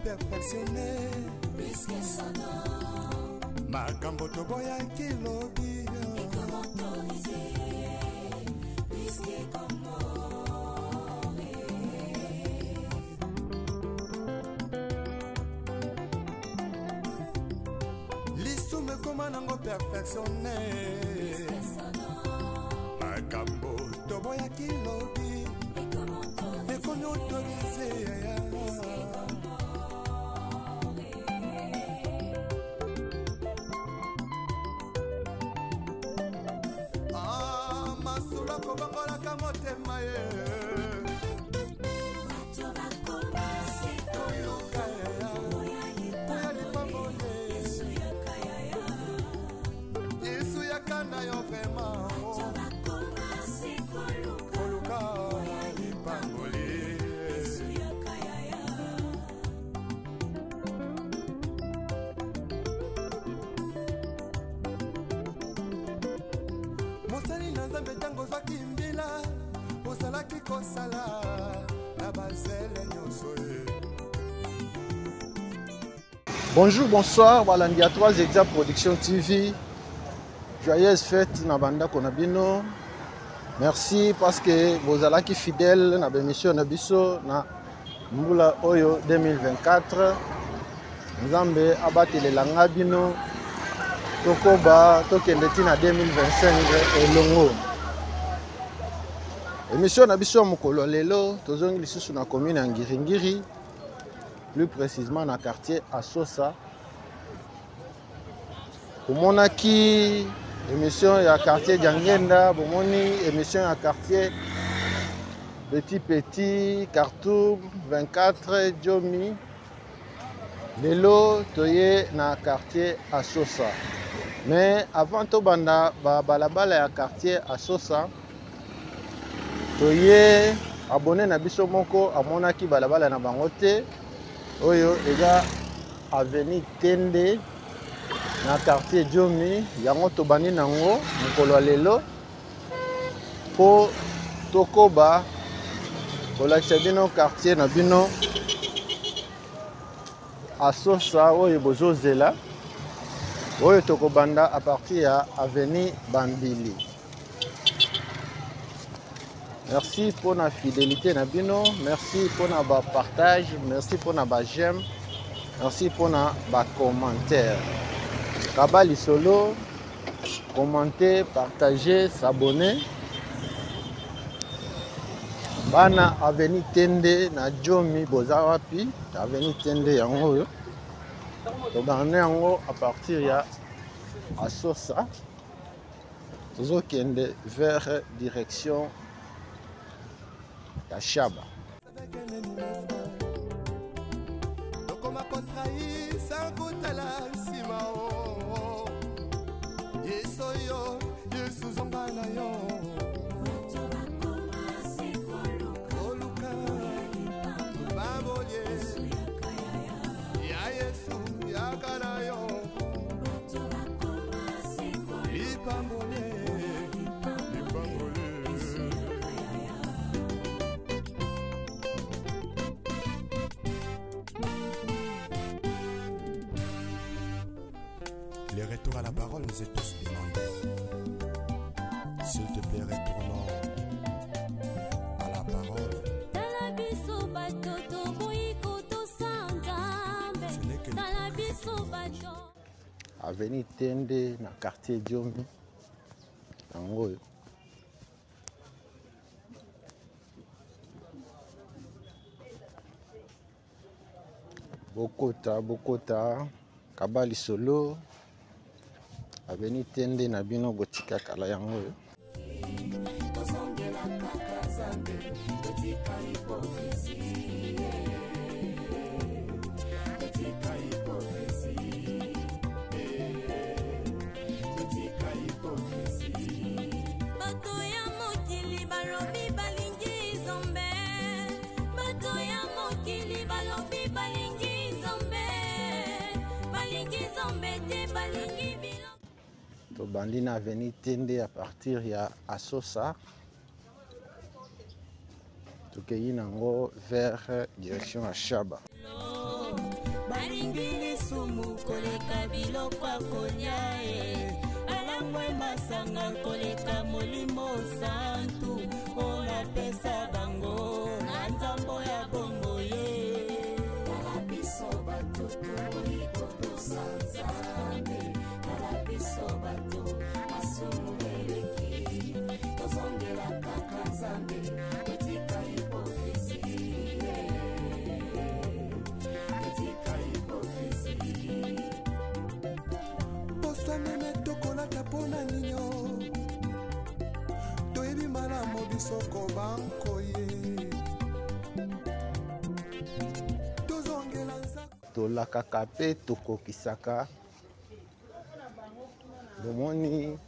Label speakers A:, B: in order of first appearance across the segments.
A: perfectionne makambo toboyaki lobi. Lisumu ekoma nango perfectionne, makambo toboyaki lobi ekomi autorise. Ah, masolo akobongolaka motema ye. Yesu yaka na yo vraiment koluka lipamboli. Mosali na Nzambe, ntango ozwaki mbila, ozalaki kosala na bazele nyonso ye.
B: Bonjour, bonsoir, balandi ya 3 Exa Production TV. Joyeuse fête na bandako na bino. Merci parce que bozalaki fidèle na bémission na biso na mbula oyo 2024. Nzambe abatelela nga bino, tokoba tokende ti na 2025 elongo. Émission na biso ya mokolo ya lelo, tozongi lisusu na commune ya Ngiringiri, plus précisément na quartier Asosa. Omonaki émission ya quartier Diangenda, bomoni émission ya quartier Petit Petit, Khartoum 24, Diomi. Lelo toye na quartier Asosa. Mais avant tobanda ba balabala ya quartier Asosa, toye abonné na biso moko amonaki balabala na bango te, oyo eza avenue Tende na quartier Diomi. Yango tobandi nango mokolo ya lelo mpo tokoba kolakisa bino quartier na bino Asosa oyo bozozela, oyo tokobanda à partir ya avenue Bambili. Merci pour la fidélité na bino, merci pour la partage, merci pour la j'aime, merci pour la commentaire. Kaba solo, commenter, partager, s'abonner. Bana avenue Tende na Diomi, boza wapi? Avenue Tende yango oyo. Tobanda yango à partir ya Asosa. Tozokende vers direction ya Shaba.
A: Tokoma kotrahir sans kotala nsima o Yesu oyo, Yesu zonga na yo koluka lipambolie ya Yesu, yaka na yo lipambolie, lipambolie. Le retour à la parole nous est tous demandé. S'il te plaît, retournons à la parole.
C: Tala biso bato toboyi kotosa Nzambe.
A: Ce n'est que
C: Tala biso bato.
B: Avenue Tende na quartier Diomi yango oyo. Bokota, bokota, kaba lisolo, avenue Tende na bino botika kala yango oyo.
C: Tozongela kaka Nzambe, totika hypocrisie, totika hypocrisie, totika hypocrisie. Bato ya mokili balobi balingi Nzambe, bato ya mokili balobi balingi Nzambe, balingi Nzambe te, balingi biloko.
B: Tobandi na avenue Tende à partir ya Asosa, tokei nango vers direction ya Shaba.
C: Kobanga koleka Molimo Santu oyo napesa bango na nzambo ya bombo ye. Tala biso bato toboyi kotosa Nzambe, tala biso bato masumu eleki, tozongela kaka Nzambe, totika hypocrisie, totika hypocrisie.
A: Posa meme tokolata mpo na ninyo, toyebi malamu biso kobankoye, tozongela nzako.
B: Tolakaka mpe tokokisaka. Bomoni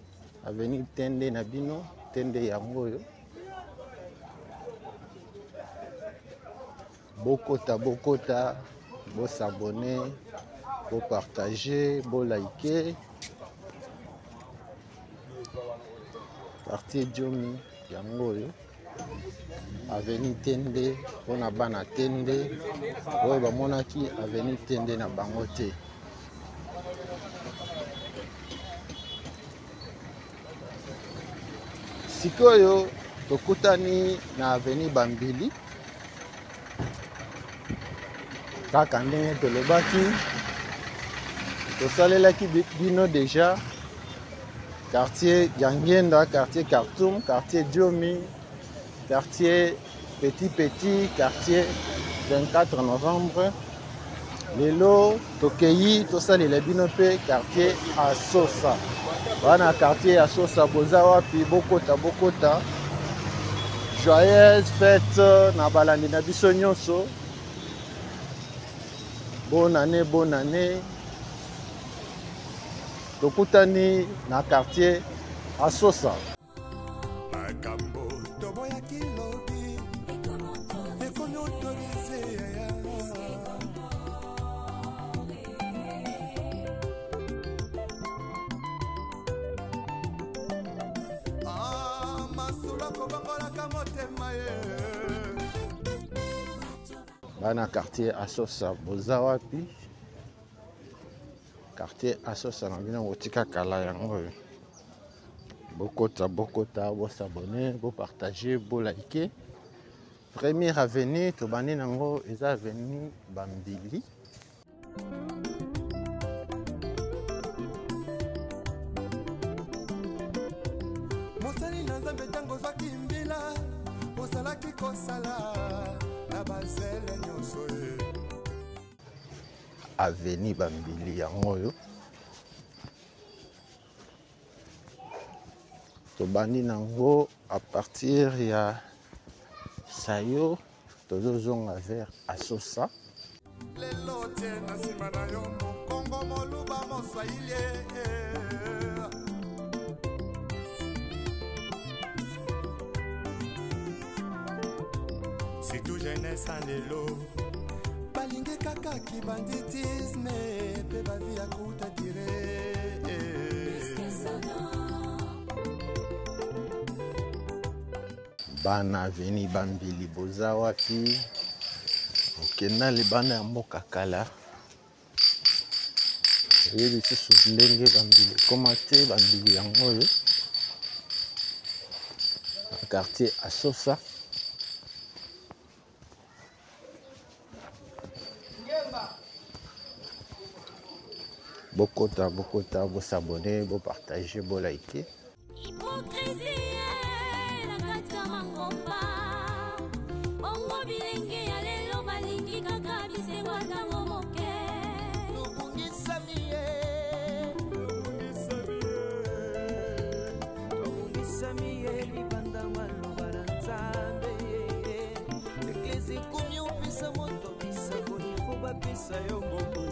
B: avenue Tende na bino, Tende yango oyo. Bokota, bokota, bosabone, bopartage, bolike. Quartier Diomi yango oyo, avenue Tende mpona bana Tende oyo bamonaki avenue Tende na bango te. Sikoyo tokutani na avenue Bambili, kaka ndenge tolobaki, tosalelaki bino deja quartier Diangienda, quartier Khartoum, quartier Diomi, quartier Petit Petit, quartier 24 novembre. Lelo tokei tosalela bino mpe quartier Asosa. Bana quartier Asosa boza wapi? Bokota, bokota. Joyeuse fête na balandi na biso nyonso. Bonne année, bonne année. Tokutani na quartier Asosa.
A: Makambo toboyaki lobi ekomi autorise. Ah, masolo kobongolaka motema ye.
B: Bana quartier Asosa boza wapi? Quartier Asosa na bino botika kala yango oyo. Bokota, bokota, bosabone, bopartage, bolike. Première avenue tobandi nango eza avenue Bambili.
A: Mosali na Nzambe, ntango ozwaki mbila, ozalaki kosala na bazele nyonso ye.
B: Avenue Bambili yango oyo tobandi nango à partir ya Sayo, tozozonga vers Asosa.
A: Lelo tie na nsima na yo mokongo, moluba, moswahili. Surtout jeunesse ya lelo balingi kaka kibanditisme mpe bavi ya kuta dire.
B: Bana avenue Bambili boza wapi? Okenda libanda ya mboka kala, oyebi lisusu ndenge Bambili ekoma te. Bambili yango oyo na quartier Asosa. Bokota, bokota, bosabone, bopartage, bolike.
C: Hypocrisie na kati ya mangomba, bongo bilenge ya lelo balingi kaka bisengo ntango moke.
D: Tobungisami ye, tobungisami ye libanda maloba na Nzambe. Eglise ekomi opesa moto bisakoli fo bapesa yo mbongo.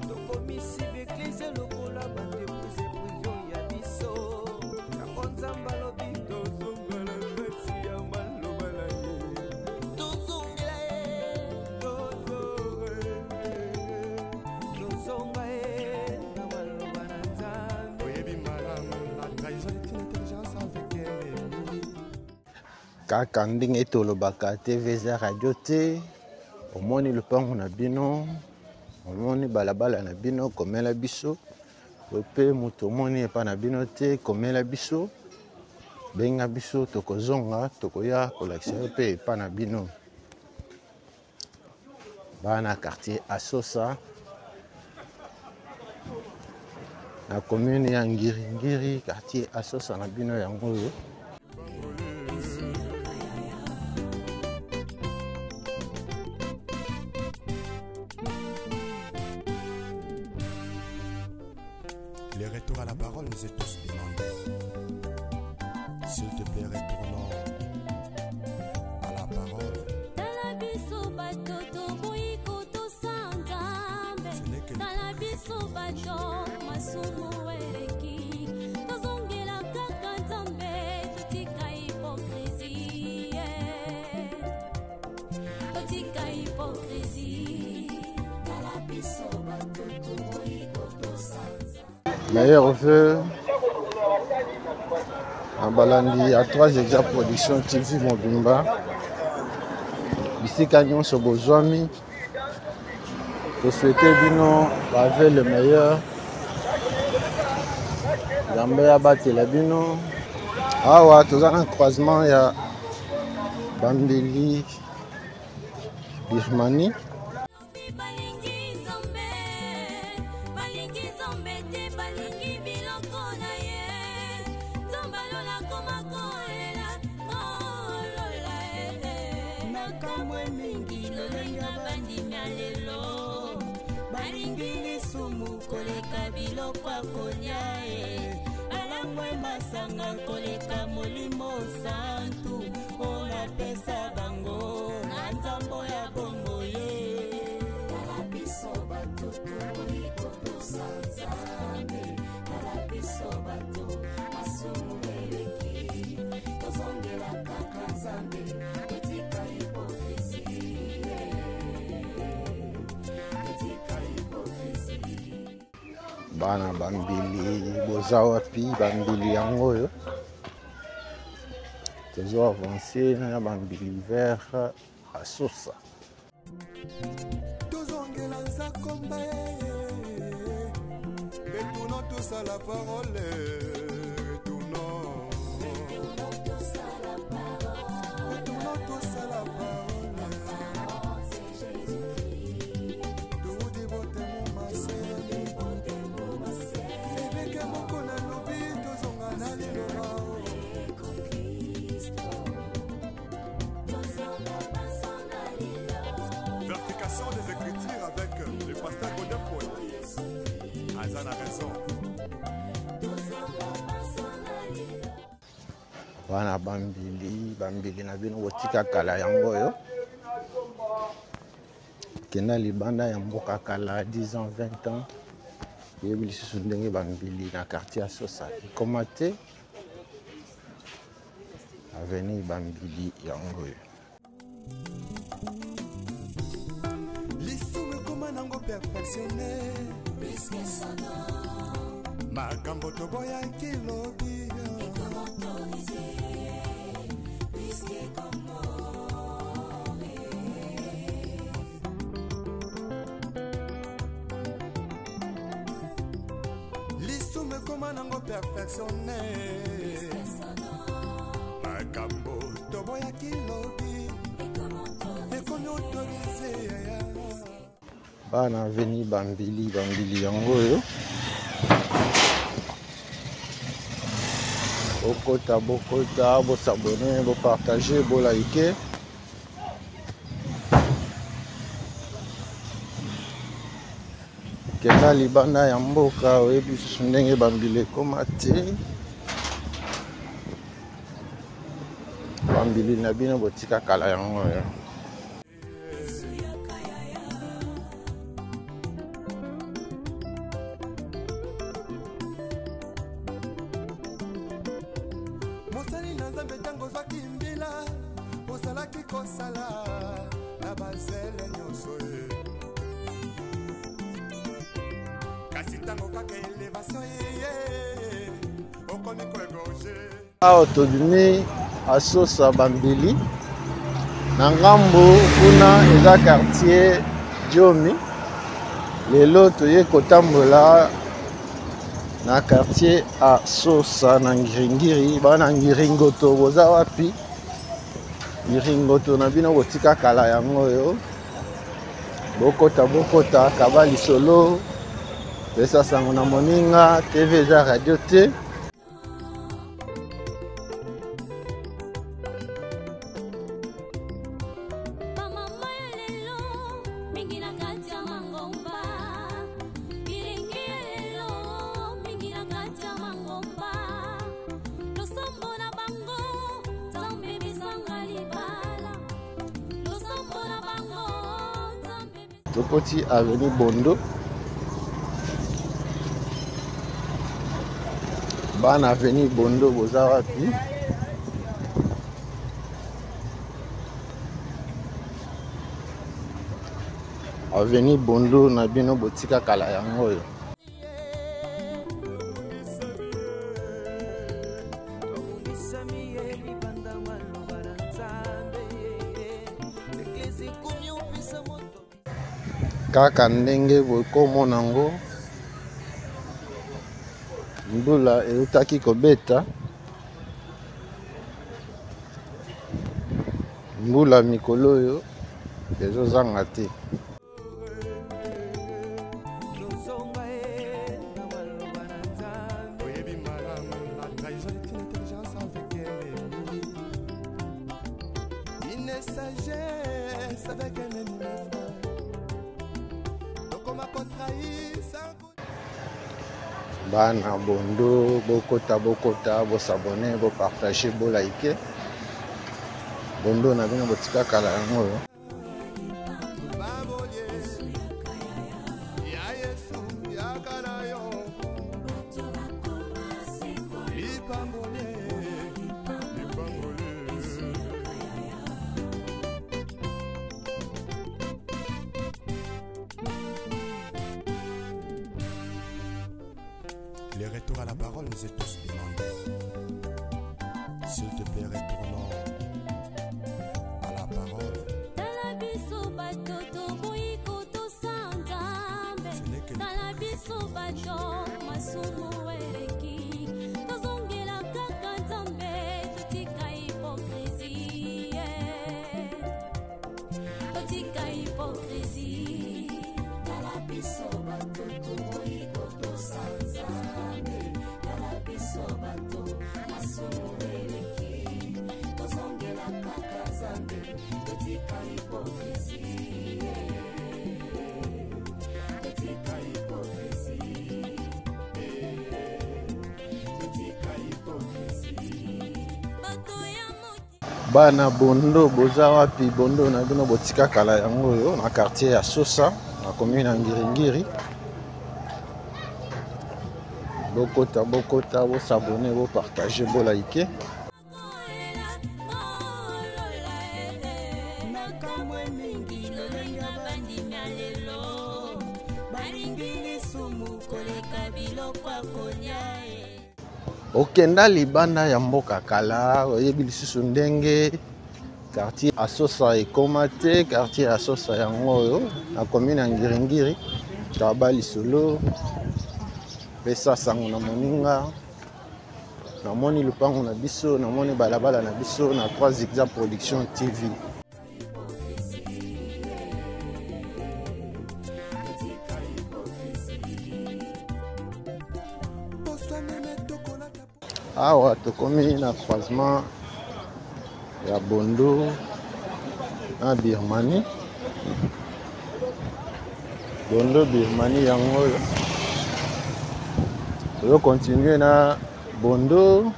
D: Tokomisi baeglise lokola baentreprise privé ya biso. Yango Nzambe alobi tozongela kati ya maloba na ye, tozongela ye, tozonga ye na maloba na Nzambe.
A: Oyebi malamu, la trahison est une intelligence avec ennemi.
B: Kaka ndenge tolobaka, TV eza radio te. Omoni lopango na bino, omoni balabala na bino, komela biso. To mpe moto omoni epai na bino te, komela biso, benga biso, tokozonga, tokoya kolakisa yo mpe epai na bino. Bana quartier Asosa na commune ya Ngiringiri, quartier Asosa na bino yango oyo.
A: Le retour à la parole nous est tous demandé. S'il te plaît, retournons à la parole.
C: Tala biso bato toboyi kotosa Nzambe.
A: Ce n'est que
C: Tala biso bato masumu eleki. Tozongela kaka Nzambe, totika hypocrisie. Totika hypocrisie. Tala biso bato toboyi kotosa Nzambe.
B: Meilleur vœu na balandi ya 3 Exa Production TV mobimba, bisika nyonso bozwami, tosouhaite bino ba vœux le meilleur. Nzambe abatela bino. Awa toza na croisement ya Bambili Birmanie.
C: Balingi Nzambe, balingi Nzambe te, balingi biloko na ye. Nzambe alola koma kolela, kolola ye. Nakamwe mingi lolenge bandimi ya lelo, balingi lisumu koleka biloko ya kolia ye. Balangwe masanga koleka molimo santu, oyo napesa bango na nzambo ya bomoi ye. Tala biso bato toboyi kotosa Nzambe, tala biso bato masumu eleki, tozongela kaka Nzambe, totika hypocrisie, totika hypocrisie.
B: Bana bambili boza wapi? Bambili yango oyo tozo avancer na bambili vers Asosa.
A: Tozongela nzakomba, retournons tous à la parole, retournons. Retournons tous à la parole. Toudi botemu masele. Eveke moko nalobi, tozonga na liloba. Vérification des Écritures avec le pasteur Godin Paul. Aza na raison.
B: Bana bambili, bambili na bino botika kala yango oyo. Kenda libanda ya mboka kala 10 ans, 20 ans. Yebi lisusu ndenge bambili na quartier ya Sosa ekoma te. Avenue Bambili yango oyo.
A: Lisumu ekoma nango perfectionné. Makambo toboyaki lobi. Lisumu ekoma nango perfectionné. Makambo toboyaki lobi. Ekomi autorisé.
B: Bana avenue Bambili, Bambili yango oyo. Bokota, bokota, bosabone, bopartage, bolike. Kenda libanda ya mboka, oyebi lisusu ndenge Bambili ekoma te. Bambili na bino botika kala yango oyo.
A: Mosali na Nzambe ntango ozwaki mbila, ozalaki kosala na bazele nyonso ye. Kasi ntango kaka elevation ye, okomi koegorge.
B: Awa tobimi Asosa Bambili na ngambo kuna eza quartier Diomi. Lelo toye kotambola Na quartier Asosa na Ngiringiri, bana Ngiringoto boza wapi? Ngiringoto na bino botika kala yango oyo. Bokota bokota kaba lisolo pesa sango na moninga TV eza radio te.
C: Bamama ya lelo mingi na kati ya mangomba, bilenge ya lelo mingi na kati ya mangomba, losambo na bango Nzambe bisanga libala, losambo na bango Nzambe.
B: Tokoti avenue Bondo, bana avenue Bondo boza wapi? Avenue Bondo na bino botika kala yango oyo. Kaka ndenge bokomona yango, mbula eutaki kobeta, mbula mikolo oyo ezozanga te.
A: Une sagesse avec un ennemi,
B: Bana Bondo, bokota bokota, bosabone, bopartage, bolike. Bondo na bino botika kala yango oyo.
A: Le retour à la parole nous est tous demandé. S'il te plaît, retournons à la parole.
C: Tala biso bato toboyi kotosa Nzambe.
A: Ce n'est que
C: Tala biso bato masumu eleki. Tozongela kaka Nzambe, totika hypocrisie. Totika hypocrisie. Tala biso bato toboyi kotosa Nzambe. Tala biso bato masumu eleki. Tozongela kaka Nzambe, totika hypocrisie. Totika hypocrisie. Totika hypocrisie. Bato ya mokili.
B: Bana Bondo boza wapi? Bondo na bino botika kala yango oyo na quartier ya Sosa na commune ya Ngiringiri. Bokota bokota, bosabone, bopartage, bolike.
C: Nakamwe mingi lolenga bandimi ya lelo balingi lisumu koleka biloko ya kolia e.
B: Okenda libanda ya mboka kala, oyebi lisusu ndenge quartier Asosa ekoma te. Quartier Asosa yango oyo na commune ya Ngiringiri. Kaba lisolo, pesa sango na moninga. Namoni lupango na biso, namoni balabala na biso na 3 Zigzag Production TV. Awa tokomi na croisement ya Bondo na Birmanie. Bondo Birmanie yango oyo. Tozo continuer na Bondo.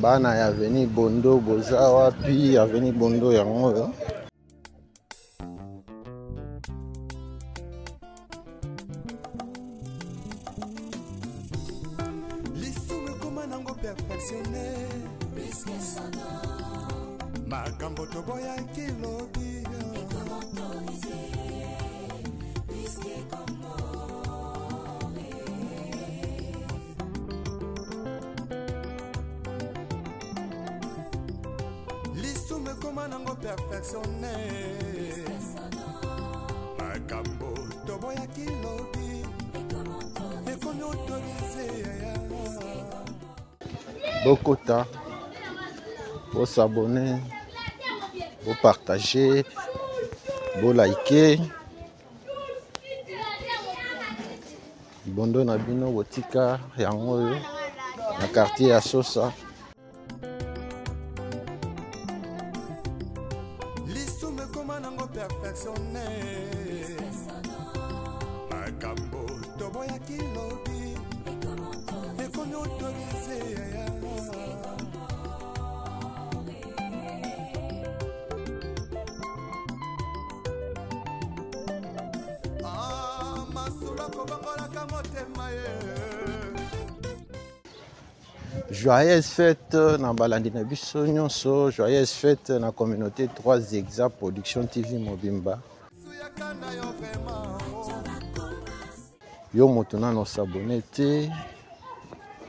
B: Bana ya avenue Bondo boza wapi? Avenue Bondo yango oyo.
A: Lisumu ekoma nango perfectionné. Makambo toboyaki lobi. Lisumu ekoma Ekoma nango perfectionne makambo toboyaki lobi ekomi autorise.
B: Bokota, bosabone, bopartage, bolike bondo na bino, botika yango oyo na quartier ya Sosa.
A: Lisumu ekoma nango perfectionne makambo toboyaki lobi ekomi autorise. Ah, masolo akobongolaka motema ye.
B: Joyeuse fête na balandi na biso nyonso, joyeuse fête na communauté 3 Exa Production TV mobimba.
A: Suyaka na yo vraiment.
B: Yo moto nano s'abonner te,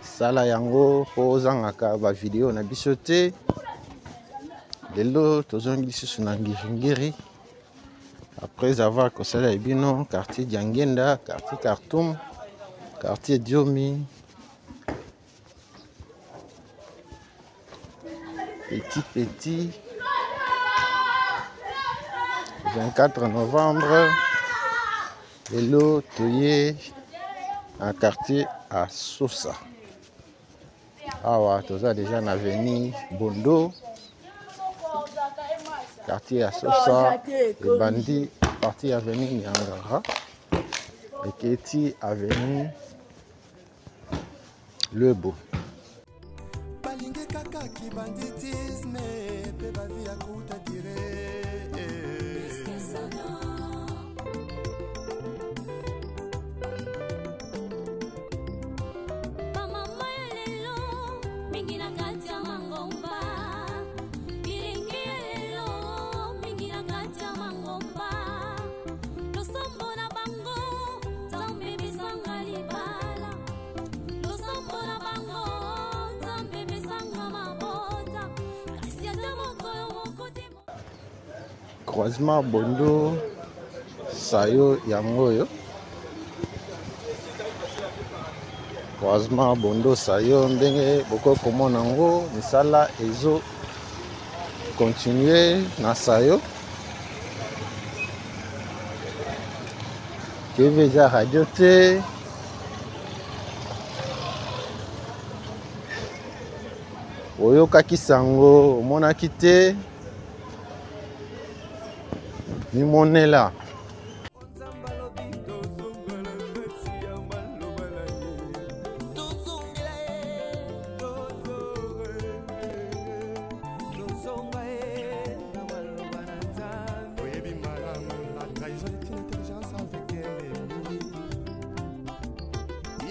B: sala yango po ozangaka ba video na biso te. Lelo tozongi lisusu na Ngiringiri après avoir kosala bino quartier Diangenda, quartier Khartoum, quartier Diomi, petit petit 24 novembre. Lelo toye na quartier à Sosa. Awa toza déjà na avenue Bondo, quartier à Sosa ebandi partie avenue Nyangara eketi avenue Lebo.
A: Balingi kaka kibanditisme mpe bavi ya kuta dire.
C: Bamama ya lelo mingi na kati ya mangomba, bilenge ya lelo mingi na kati ya mangomba, losambo na bango Nzambe pesanga libala, losambo na bango Nzambe pesanga mabota, kasi ata mokolo moko te.
B: Croisement Bondo Sayo yango oyo, croisement Bondo Sayo, ndenge bokoki komona yango, misala ezo continuer na Sayo. TV eza radio te. Oyokaki sango, omonaki te, mimonela.
D: Nzambe alobi tozongela kati ya maloba na ye, tozongela ye, tozonga ye na maloba na Nzambe.
A: Oyebi malamu, la trahison est une intelligence avec un ennemi,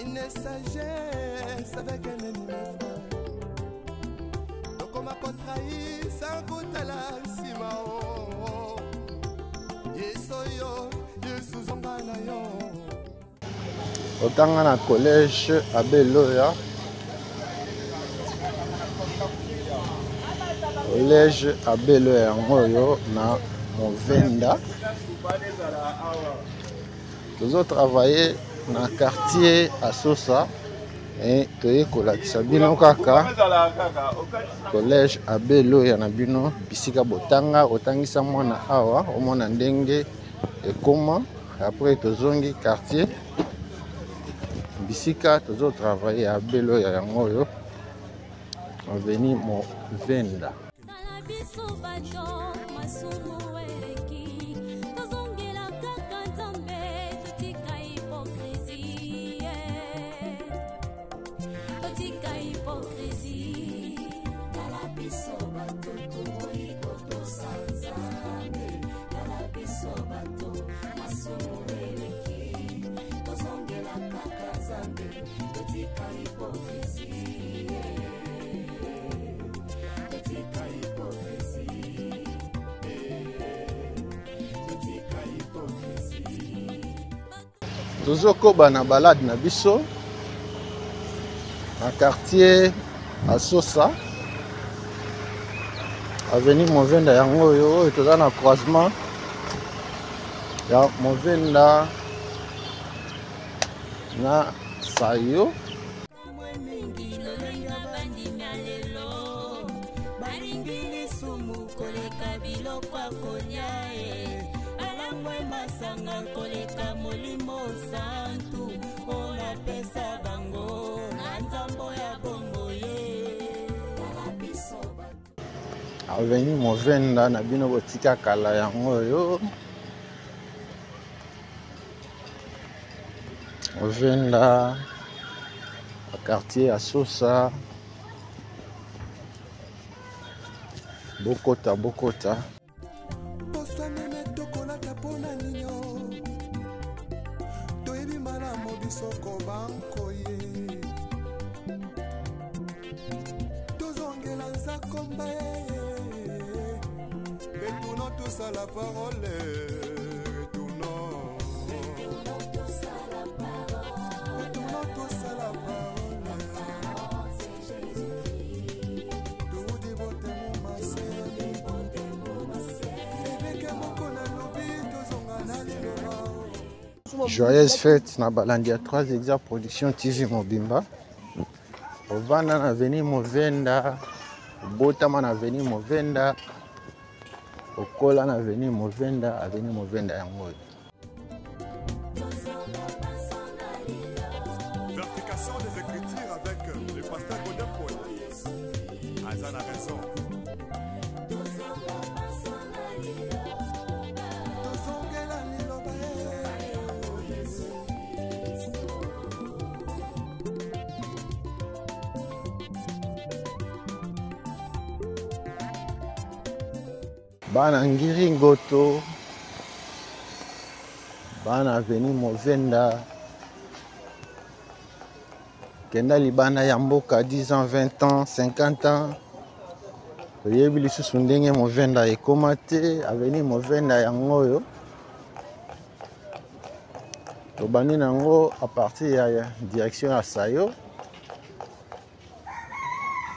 A: une sagesse avec un ennemi, mes frères. Tokoma kotrahir sans kotala nsima o Yesu oyo, Yesu zonga na yo.
B: Otanga na collège Abbé Loya, collège Abbé Loya yango oyo na Movenda. Tozo travailler na quartier Asosa et toye kolakisa bino kaka collège Abbé Loya na bino bisika botanga, otangisa mwana awa omona ndenge ekoma. Après tozongi quartier bisika tozo travailler Abbé Loya yango oyo avenue Movenda.
C: Tala biso bato masumu eleki, tozongela kaka Nzambe, totika hypocrisie, totika hypocrisie. Tala biso bato toboyi kotosa Nzambe, tala biso bato masumu eleki, tozongela kaka Nzambe, totika hypocrisie, totika hypocrisie, totika hypocrisie.
B: Tozokoba na balade na biso na quartier Asosa. Avenue Movenda yango oyo, oyo toza na croisement ya Movenda na Sayo. Avenue Movenda na bino botika kala yango oyo. Movenda quartier ya Sosa. Bokota bokota.
A: Bosanene tokolata mpona ninyo toyebi malamu biso kobankoye tozongela nzakomba retournons tous à la parole, retournons, retournons tous à la parole. Toudi botemu maseni eveke moko nalobi tozonga na liloba.
B: Joyeuse fête na balandi ya 3 Exa Production TV mobimba. Ovanda na avenue Movenda, obotama na avenue Movenda, okola na avenue Movenda, avenue Movenda yango oyo.
A: Vérification des Écritures avec le pasteur Godin Paul. Aza na raison. Tozongela liloba
B: Bana Ngiri Ngoto, bana avenue Movenda, kenda libanda ya mboka 10 ans, 20 ans, 50 ans, toyebi lisusu ndenge Movenda ekoma te. Avenue Movenda yango oyo tobandi nango à partir ya direction ya Sayo,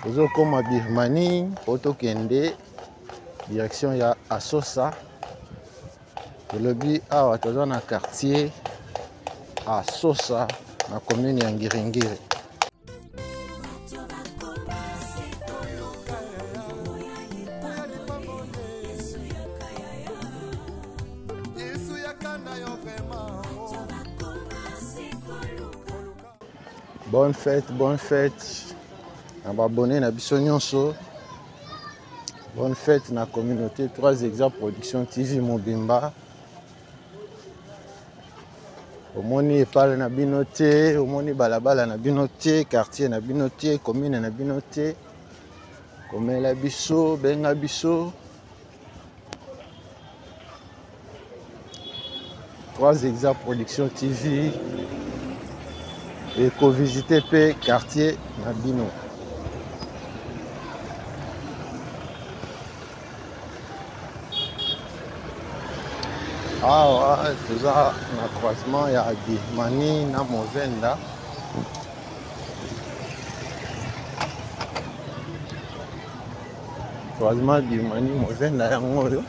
B: tozokoma Birmanie po tokende direction ya Asosa. Tolobi awa toza na quartier Asosa na commune ya Ngiringiri.
A: Yesu yaka na yo vraiment.
B: Bonne fête, bonne fête na babone na biso nyonso. Bonne fête na communauté 3 Exa Production TV mobimba. Omoni epale na bino te, omoni balabala na bino te, quartier na bino te, commune na bino te. Komela biso, benga biso. 3 Exa Production TV ekovisite pe quartier na bino. Awa toza na croisement ya Birmanie na Movenda. Croisement Birmanie Movenda yango oyo.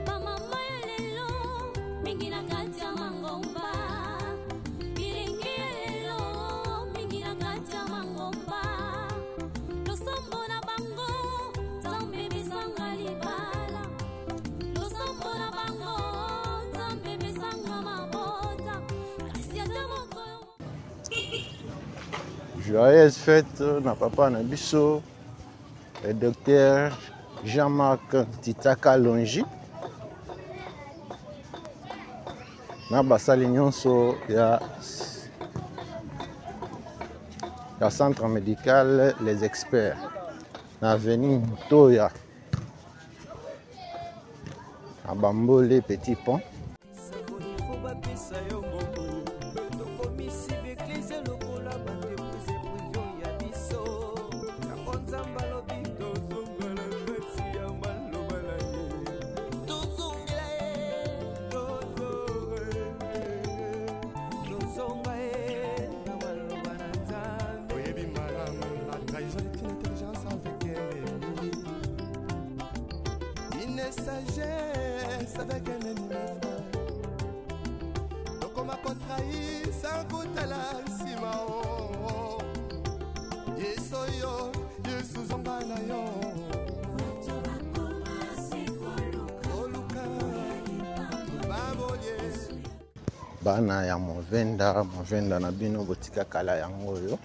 C: Bamama ya lelo mingi na kati ya mangomba, bilingi ya lelo mingi na kati ya mangomba, losambo na bango Nzambe pesanga libala, losambo na bango Nzambe pesanga mabota, kasi ata mokolo.
B: Joyeuse fête na papa na biso, le docteur Jean-Marc Titaka Longi, na basali nyonso ya centre médical Les Experts na avenue Ntoya na Bambole Petit Pont.
A: Sagesse avec un ennemi, frère. Tokoma kotrahir sans kotala nsima o. Yesu oyo, Yesu zonga na yo. Koluka babolie.
B: Bana ya Movenda, Movenda na bino botika kala yango oyo.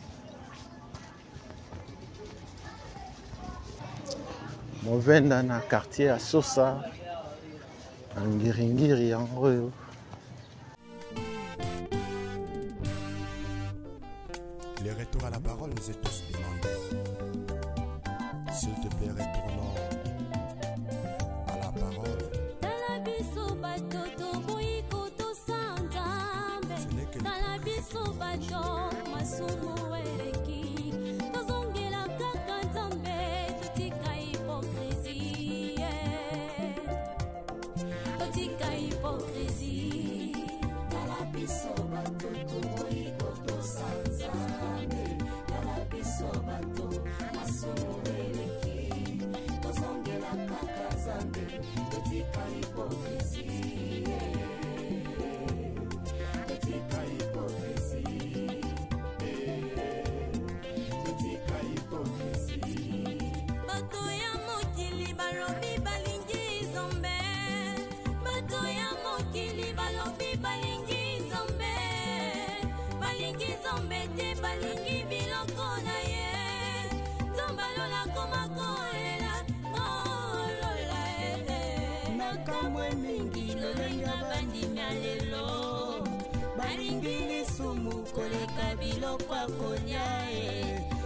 B: Movenda na quartier ya Sosa, na Ngiringiri yango oyo.
A: Le retour à la parole nous est tous demandé. S'il te plaît, retournons à la parole.
C: Tala biso bato toboyi kotosa Nzambe.
A: Ce n'est que le
C: Tala biso bato masumu eleki. Tozongela kaka Nzambe, totika hypocrisie. Totika hypocrisie. Tala biso bato toboyi kotosa Nzambe. Tala biso bato masumu eleki. Tozongela kaka Nzambe, totika hypocrisie. Totika hypocrisie. Totika hypocrisie. Bato ya mokili balobi balingi Nzambe. Bato ya mokili balobi balingi Nzambe. Balingi Nzambe te, balingi biloko na ye. Nzambe alola koma kolela, kolola eh. Makambo mingi lolenge bandimi ya lelo. Balingi lisumu koleka biloko ya kolia e.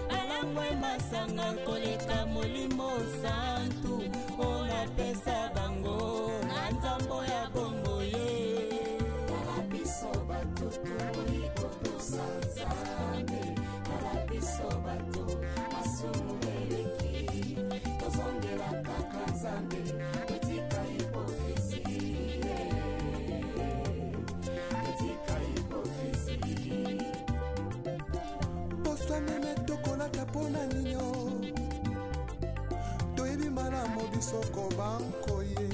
C: Balangwe masanga koleka molimo santu oyo napesa bango na nzambo ya bombo ye. Tala biso bato toboyi kotosa Nzambe. Tala biso bato masumu eleki. Tozongela kaka Nzambe, totika hypocrisie. Totika hypocrisie.
A: Poso meme tokolata mpona ninyo. Toyebi malamu biso kobankoye.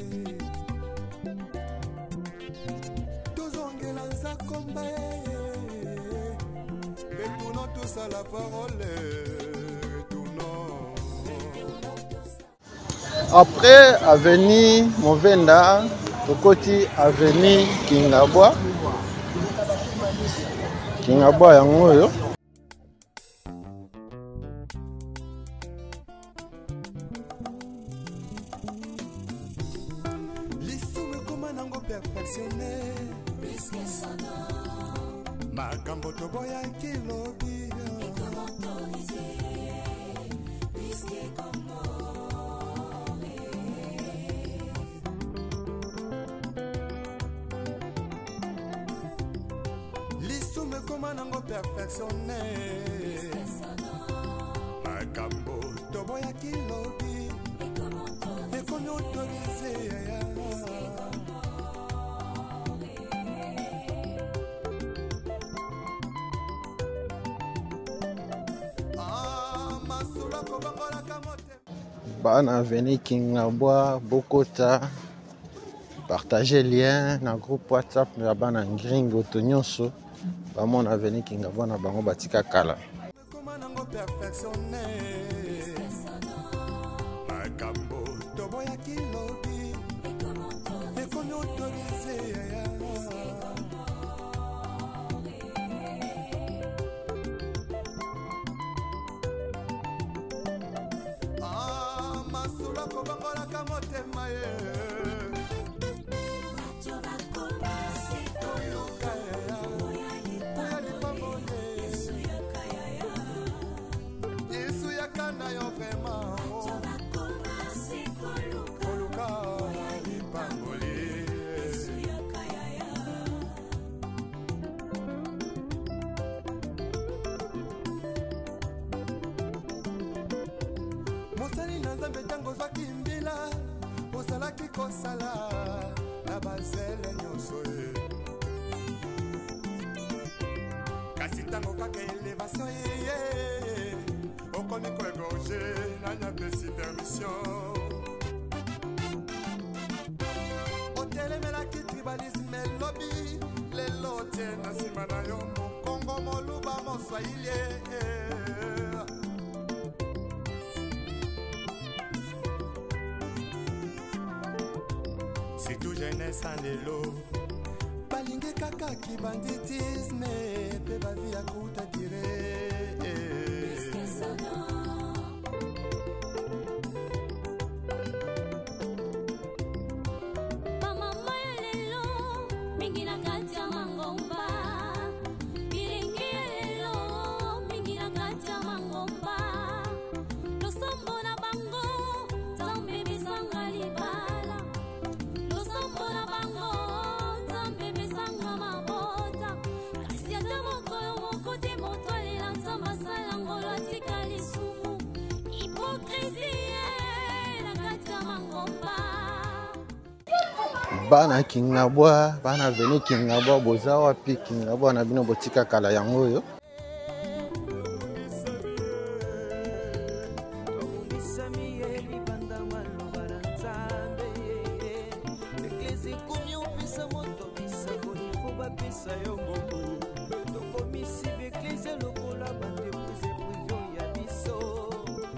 A: Tozongela nzakomba ye. Retournons tous à la parole. Retournons.
B: Après avenue Movenda, tokoti avenue Kingabwa. Kingabwa yango oyo.
A: Lisumu ekoma nango perfectionné. Makambo toboyaki lobi. Lisumu ekoma nango perfectionné. Makambo toboyaki lobi. Ekomi autorisé. Ah, masolo akobongolaka motema.
B: Bana avenue Kingabwa, bokota, partager lien na groupe WhatsApp ya bana Ngringoto nyonso. Bamona avenue Kingabwa na bango batika kala.
A: Ekoma nango perfectionné. Makambo toboyaki lobi. Ekomi autorisé. Ah, masolo akobongolaka motema ye. Koluka ya, oya lipamboli. Yesu yaka na yo vraiment. Koluka lipamboli. Mosali na Nzambe, ntango ozwaki mbila, ozalaki kosala na bazele nyonso ye. Kasi ntango kaka elevation eye, okomi koégorger. Nani apesi permission? ye na nsima na yo mokongo moluba moswahili surtout jeunesse ya lelo balingi kaka kibanditisme mpe bavi ya kuta dire.
C: Bamama ya lelo mingi na kati ya mangomba, bilingi ya lelo mingi na kati ya mangomba, losambo na bango Nzambe pesanga libala, losambo na bango Nzambe pesanga mabota, kasi ata mokolo moko te moto alela Nzambe asala ngolo atika lisumu, hypocrisie na kati ya mangomba.
B: Bana Kingabwa, bana veni Kingabwa, boza wapi? Kingabwa na bino botika kala yango oyo.
D: Tobungisami ye libanda maloba na Nzambe. Eglise ekomi opesa moto bisakoli fo bapesa yo mbongo. Tokomisi baeglise lokola baentreprise prive ya biso.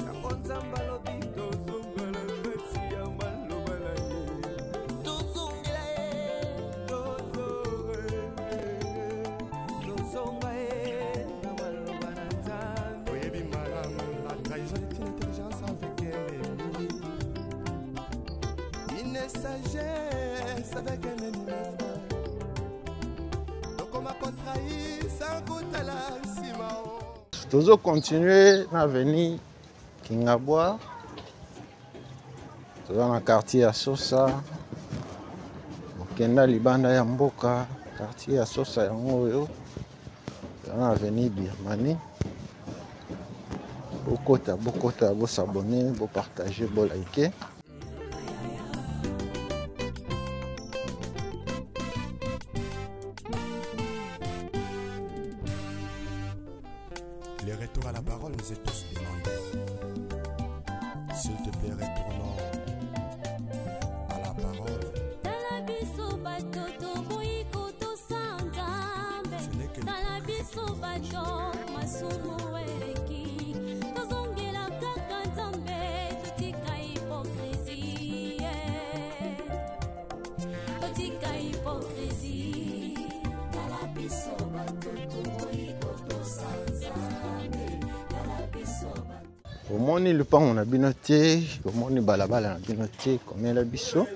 D: Yango Nzambe alobi tozongela kati ya maloba na ye. Tozongela ye, tozonga ye na maloba na Nzambe.
A: Oyebi malamu, la trahison est une intelligence avec un ennemi, une sagesse avec un ennemi, mes frères. Tokoma kotrahir sans kotala nsima o.
B: Tozo continuer na avenue Kingabwa. Toza na quartier ya Sosa. Okenda libanda ya mboka, quartier ya Sosa yango oyo. Toza na avenue Birmanie. Bokota, bokota, bosabonner, bopartager, boliker.
A: Le retour à la parole nous est tous demandé. S'il te plaît, retournons à la parole.
C: Tala biso bato toboyi kotosa Nzambe.
A: Ce n'est que
C: Tala biso bato masumu eleki, tozongela kaka Nzambe, totika hypocrisie, totika hypocrisie. Tala biso bato toboyi kotosa Nzambe. Tala biso bato.
B: Omoni lupango na bino te, omoni balabala na bino te, komela biso,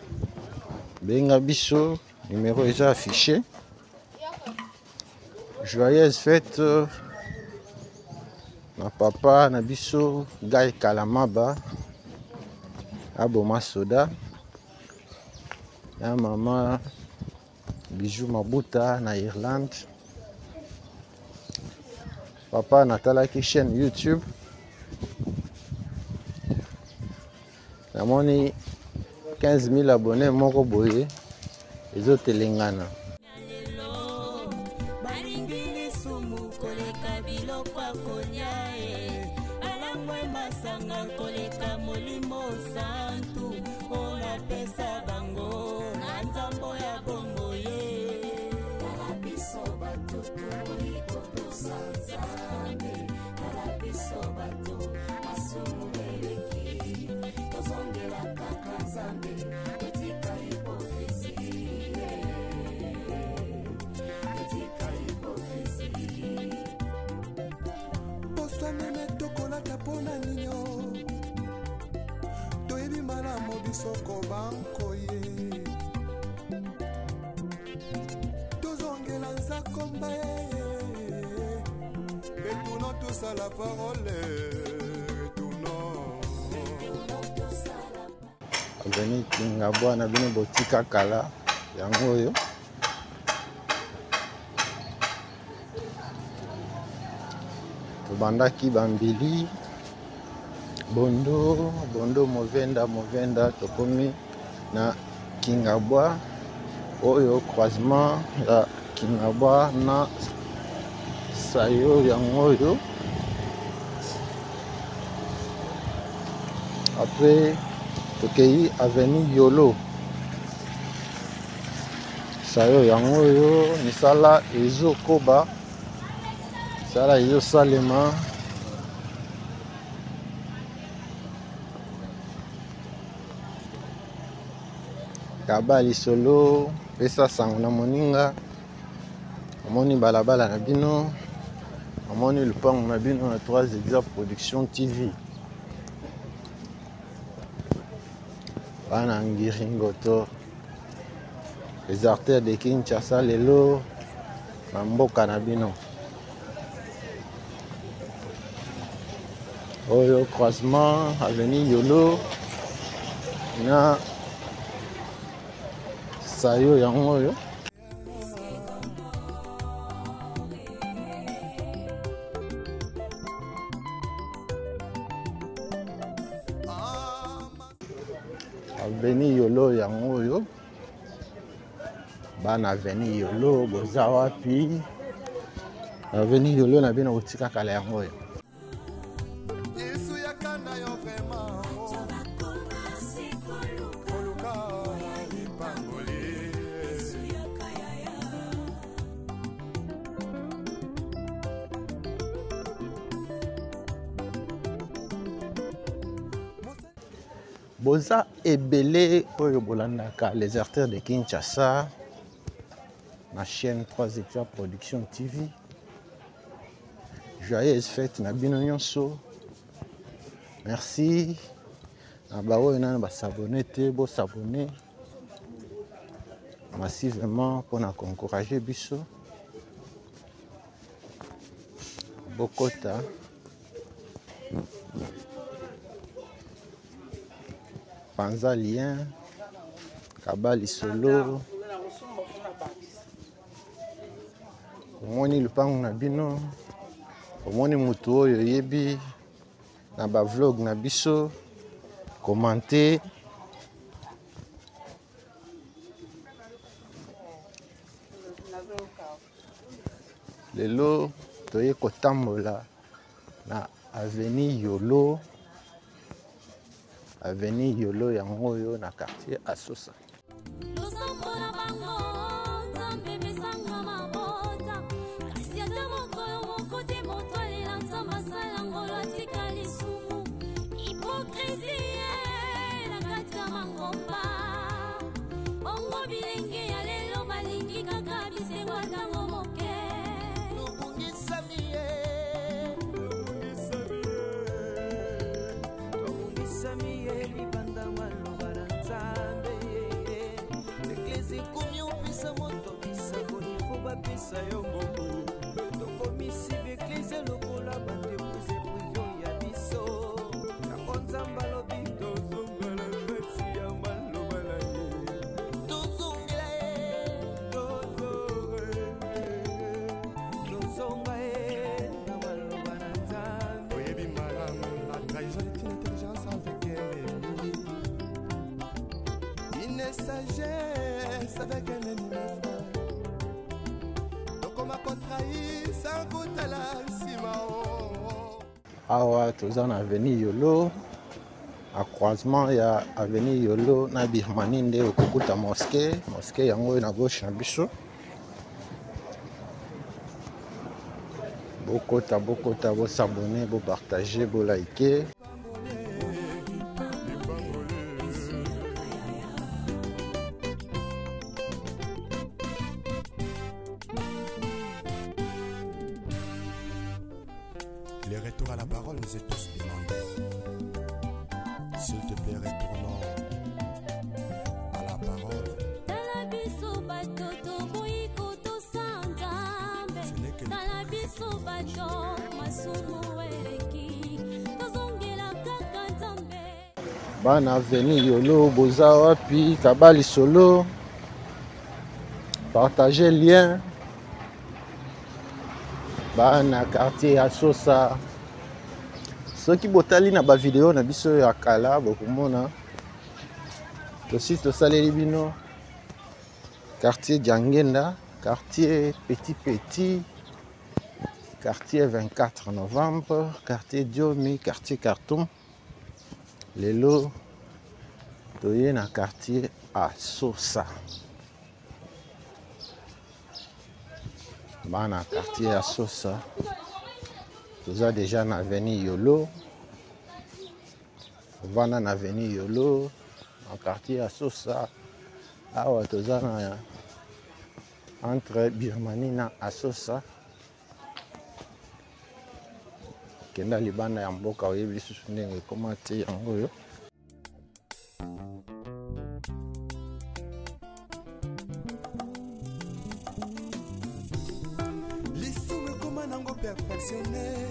B: benga biso, numéro eza affiché. Joyeuse fête na papa na biso Guy Kalamaba aboma soda na mama Bijou Mabuta na Irlande. Papa natalaki chaîne YouTube, namoni 15 000 abonnés moko boye ezotelengana.
C: Lelo balingi lisumu koleka biloko ya kolia e, balangwe masanga koleka molimo santu oyo napesa bango na nzambo ya bongo ye. Tala biso bato toboyi kotosa Nzambe. Tala biso bato masumu eleki, tozongela kaka Nzambe, totika hypocrisie, totika hypocrisie.
A: Poso meme tokolata mpona ninyo, toyebi malamu biso kobankoye, tozongela nzakomba ye. Retournons tous à la parole, retournons.
B: Avenue Kingabwa na bino botika kala yango oyo. Tobandaki bambili bondo bondo movenda movenda, tokomi na Kingabwa oyo, croisement ya Kingabwa na Sayo yango oyo. Après tokei avenue Yolo. Sayo yango oyo misala ezokoba, misala ezosalema. Kaba lisolo, pesa sango na moninga. Omoni balabala na bino, omoni lupango na bino na 3 Exa Production TV. Bana Ngiringoto, les artères de Kinshasa lelo na mboka na bino. Oyo croisement avenue Yolo na Sayo yango oyo. Avenue Yolo yango oyo. Bana avenue Yolo boza wapi? Avenue Yolo na bino kotika kala yango oyo. Boza ebele oyo bolandaka les artères de Kinshasa na chaîne 3 Hectares Production TV. Joyeuse fête na bino nyonso. Merci na baoyo nano ba s'abonner te, bo s'abonner massivement pour na encourager biso. Bokota panza lien kaba lisolo omoni lupango na bino, omoni mutu oyo oyebi na ba vlog na biso, commenter. Lelo toye kotambola na avenue Yolo, avenue Yolo yango oyo na quartier Asosa.
C: Losambo na bango, Nzambe pesanga mabota. Kasi ata mokolo moko te moto alela Nzambe asala ngolu atika lisumu. Hypocrisie na kati ya mangomba. Bongo bilenge ya lelo balingi kaka bisengo ya ntango moke.
D: Tobungisami ye, tobungisami ye libanda maloba na Nzambe. Eglise ekomi opesa moto bisakoli fo bapesa yo mbongo. Tokomisi b'eglise lokola ba entreprise prive ya biso. Yango Nzambe alobi tozongela kati ya maloba na ye. Tozongela ye, tozonga ye na maloba na Nzambe.
A: Oyebi malamu, la trahison est une intelligence avec un ennemi. Une sagesse avec un ennemi, mes frères. Tokoma kotrahir sans kotala nsima, oh.
B: Awa toza na avenue Yolo, na croisement ya avenue Yolo na Birmanie nde okokuta mosquée. Mosquée yango oyo na gauche na biso. Bokota, bokota, bosabonner, bopartager, boliker.
A: Le retour à la parole nous est tous demandé. S'il te plaît, retournons à la parole.
C: Tala biso bato toboyi kotosa Nzambe.
A: Ce n'est que le
C: Tala biso bato masumu eleki. Tozongela kaka Nzambe.
B: Bana avenue Yolo, boza wapi? Kaba lisolo. Partagez lien. Bana quartier ya Sosa. Soki botali na ba video na biso ya kala, bokomona tosi tosaleli bino quartier Diangenda, quartier Petit Petit, quartier 24 novembre, quartier Diomi, quartier Khartoum. Lelo toye na quartier Asosa. Bana quartier ya Sosa, toza deja na avenue Yolo. Vanda na avenue Yolo na quartier ya Sosa. Awa toza na entre Birmanie na Asosa. Kenda libanda ya mboka oyebi lisusu ndenge ekoma te yango oyo.
A: Lisumu ekoma nango perfectionne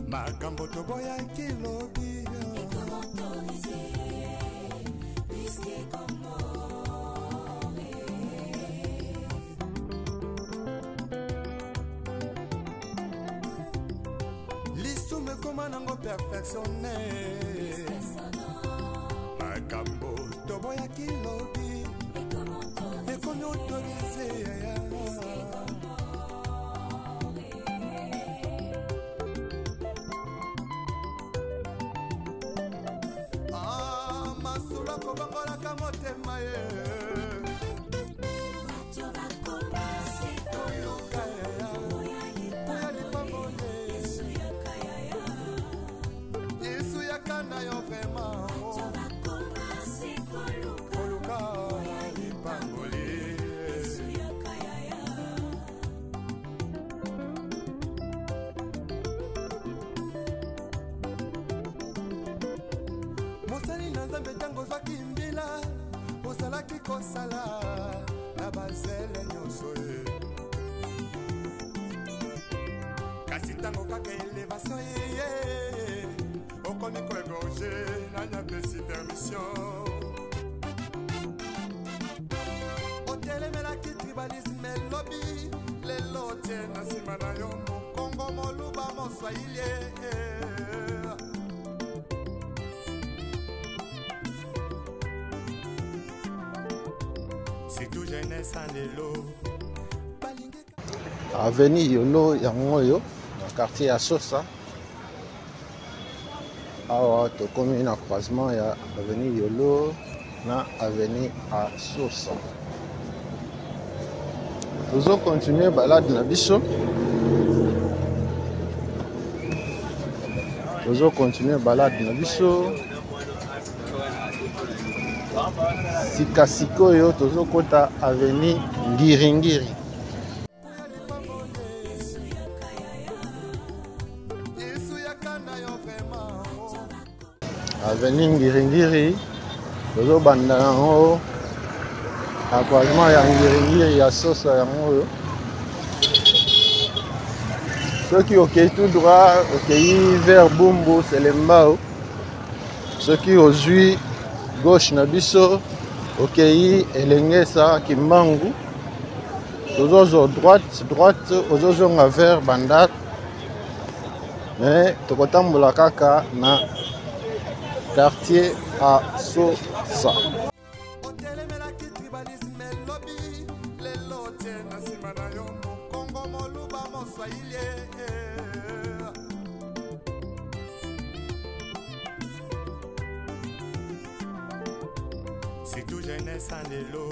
A: makambo toboyaki lobi. Lisumu ekoma nango perfectionne makambo toboyaki lobi ekomi autorise. Ah, masolo akobongolaka motema ye. Toluka ya lipamboli. Yesu yaka na yo vraiment koluka lipamboli. Mosali na Nzambe, ntango ozwaki mbila ozalaki kosala na bazele nyonso ye, kasi ntango kaka elevation ye, okomi koegorge. Nani apesi permission? Otelemelaki tribalisme elobi, lelo otie na nsima na yo mokongo, moluba, moswahili. Surtout jeunesse ya lelo balingi.
B: Avenue Yolo yango oyo na quartier ya Sosa. Awa tokomi na croisement ya avenue Yolo na avenue Asosa. Tozo continuer balade na biso. Tozo continuer balade na biso. Sika sikoyo tozokota avenue Ngiringiri.
A: Yesu yaka na yo vraiment.
B: Avenue Ngiringiri, tozobanda yango na croisement ya Ngiringiri ya Sosa yango oyo. Soki okei tout droit, okei vers Bumbu, Selembao. Soki ozwi gauche na biso, okei Elengesa, Kimbangu. Tozozwa droite, droite ozozonga vers Bandal. Mais tokotambola kaka na quartier Asosa.
A: Otelemelaki tribalisme elobi, lelo otie na nsima na yo mokongo, moluba, moswahili. Surtout jeunesse ya lelo.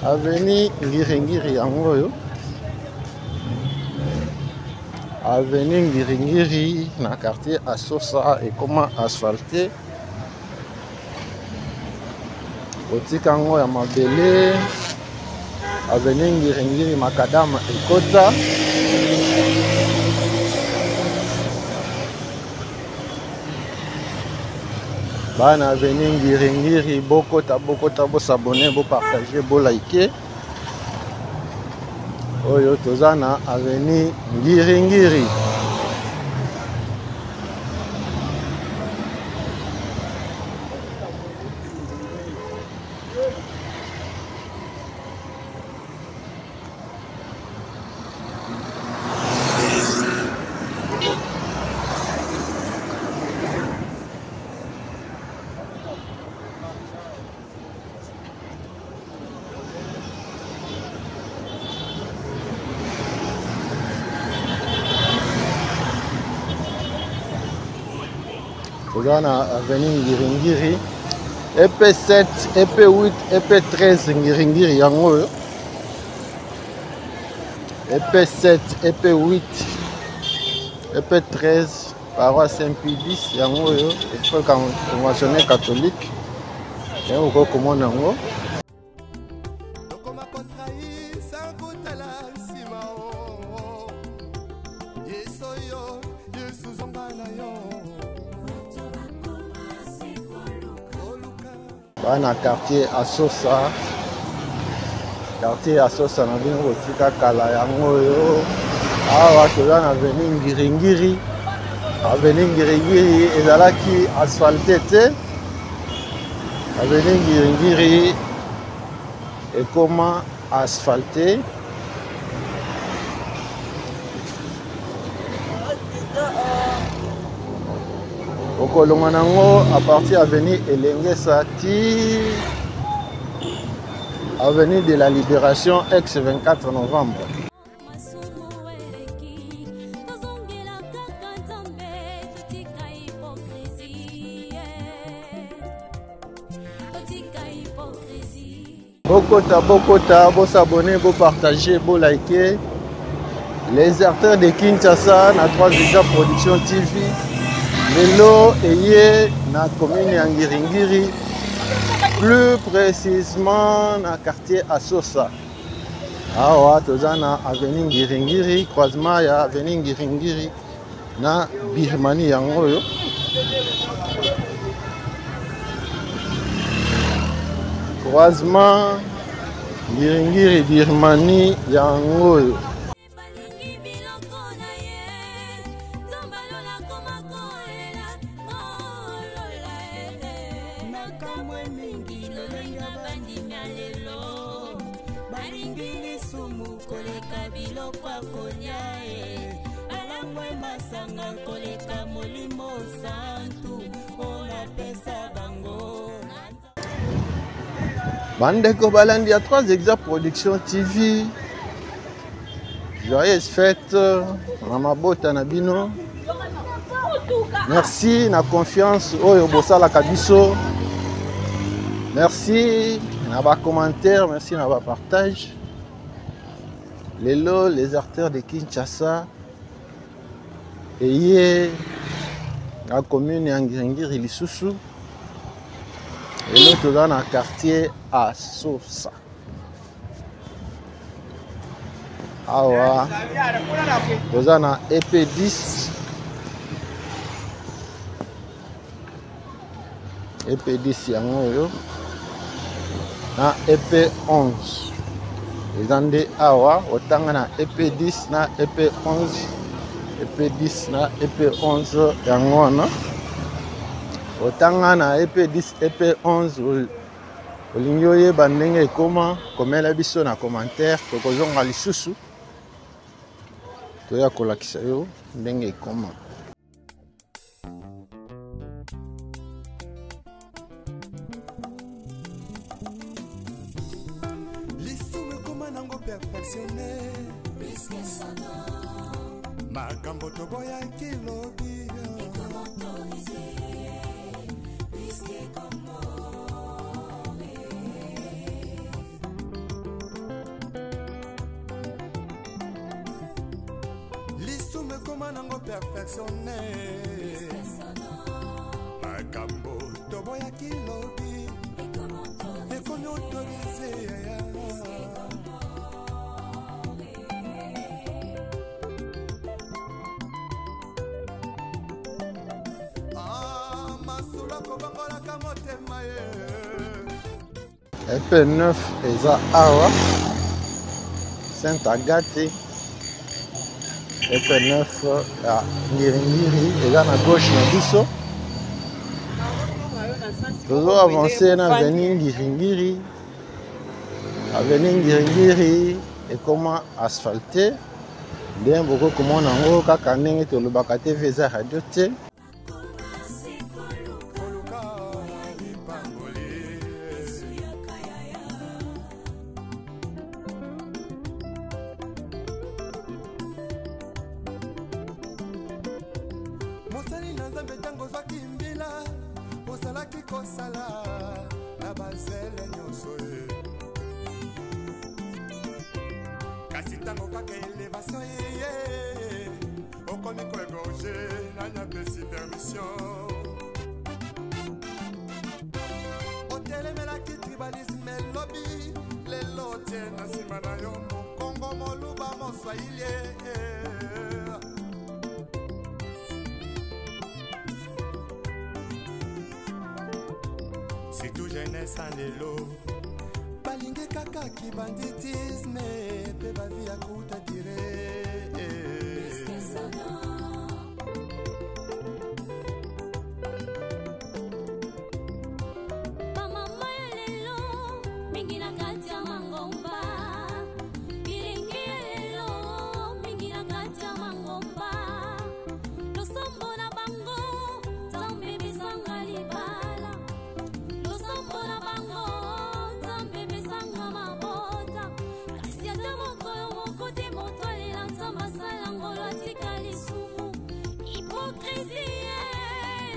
B: Avenue Ngiringiri yango oyo. Avenue Ngiringiri na quartier Asosa ekoma asphalté. Kotika yango ya mabele. Avenue Ngiringiri makadama ekota. Bana avenue Ngiringiri, bokota bokota, bosabone, bopartage, bolike. Oyo toza na avenue Ngiringiri. Toza na avenue Ngiringiri, EP7, EP8, EP13 ngiringiri yango oyo. EP7, EP8, EP13 paroisse Saint-Pie X yango oyo, école conventionnelle catholique. Yango okoki komona yango.
A: Tokoma kotrahir sans kotala nsima o. Yesu yo, Yesu zonga na yo.
B: Bana quartier Asosa, quartier Asosa na bino kotika kala yango oyo. Awa toza na avenue Ngiringiri. Avenue Ngiringiri ezalaki asphalte te. Avenue Ngiringiri ekoma asphalte. Okolonga nango à partir avenue Elengesa ti avenue de la Libération ex 24 novembre. Bokota, bokota, bosabonner, bopartager, boliker. Les acteurs de Kinshasa na 3 Exa Production TV. Lelo eye na commune ya Ngiringiri, plus précisément na quartier Asosa. Awa toza na avenue Ngiringiri, croisement ya avenue Ngiringiri na Birmanie yango oyo. Croisement Ngiringiri Birmanie yango oyo. Bandeko balandi ya 3 Exa Production TV, joyeuse fête na mabota na bino. Merci na confiance oyo bosalaka biso. Merci na ba commentaires, merci na ba partage. Lelo les acteurs de Kinshasa eye na commune ya Ngiringiri lisusu. Lelo toza na quartier Asosa. Awa toza na EP10. EP10 yango oyo na EP11. Eza nde awa otanga na EP10 na EP11. EP10 na EP11 yango wana. Otanga na EP10, EP11, olingi oyeba ndenge ekoma, komela biso na commentaire, tokozonga lisusu toya kolakisa yo ndenge ekoma.
A: Lisumu ekoma nango perfectionné. Makambo toboyaki lobi. Lisumu ekoma nango perfectionné. Makambo toboyaki lobi. Ekomi autorisé. Ah, masolo akobongolaka motema ye.
B: EP9 eza awa Sainte Agathe. EP9 ya Ngiringiri eza na gauche na biso. Tozo avancer na avenue Ngiringiri. Avenue Ngiringiri ekoma asphalté. Bien, boko komona yango kaka ndenge tolobaka TV eza radio te.
A: Koluka lipamboli. Mosali na Nzambe ntango ozwaki mbila, Osalaki kosala na bazele nyonso ye. Kasi ntango kaka elevation eye, okomi koegorge, nani apesi permission? Otelemelaki tribalisme elobi, lelo otie na nsima na yo mokongo moluba moswahili. Surtout jeunesse en lelo balingi kaka kibanditisme mpe bavi ya kuta dire.
C: Bamama ya lelo mingi na kati ya mangomba, bilingi ya lelo mingi na kati ya mangomba, losambo na bango Nzambe besanga libala, losambo na bango Nzambe besanga mabota, kasi ata mokolo moko te moto alela Nzambe asala ngolo atika lisumu. Hypocrisie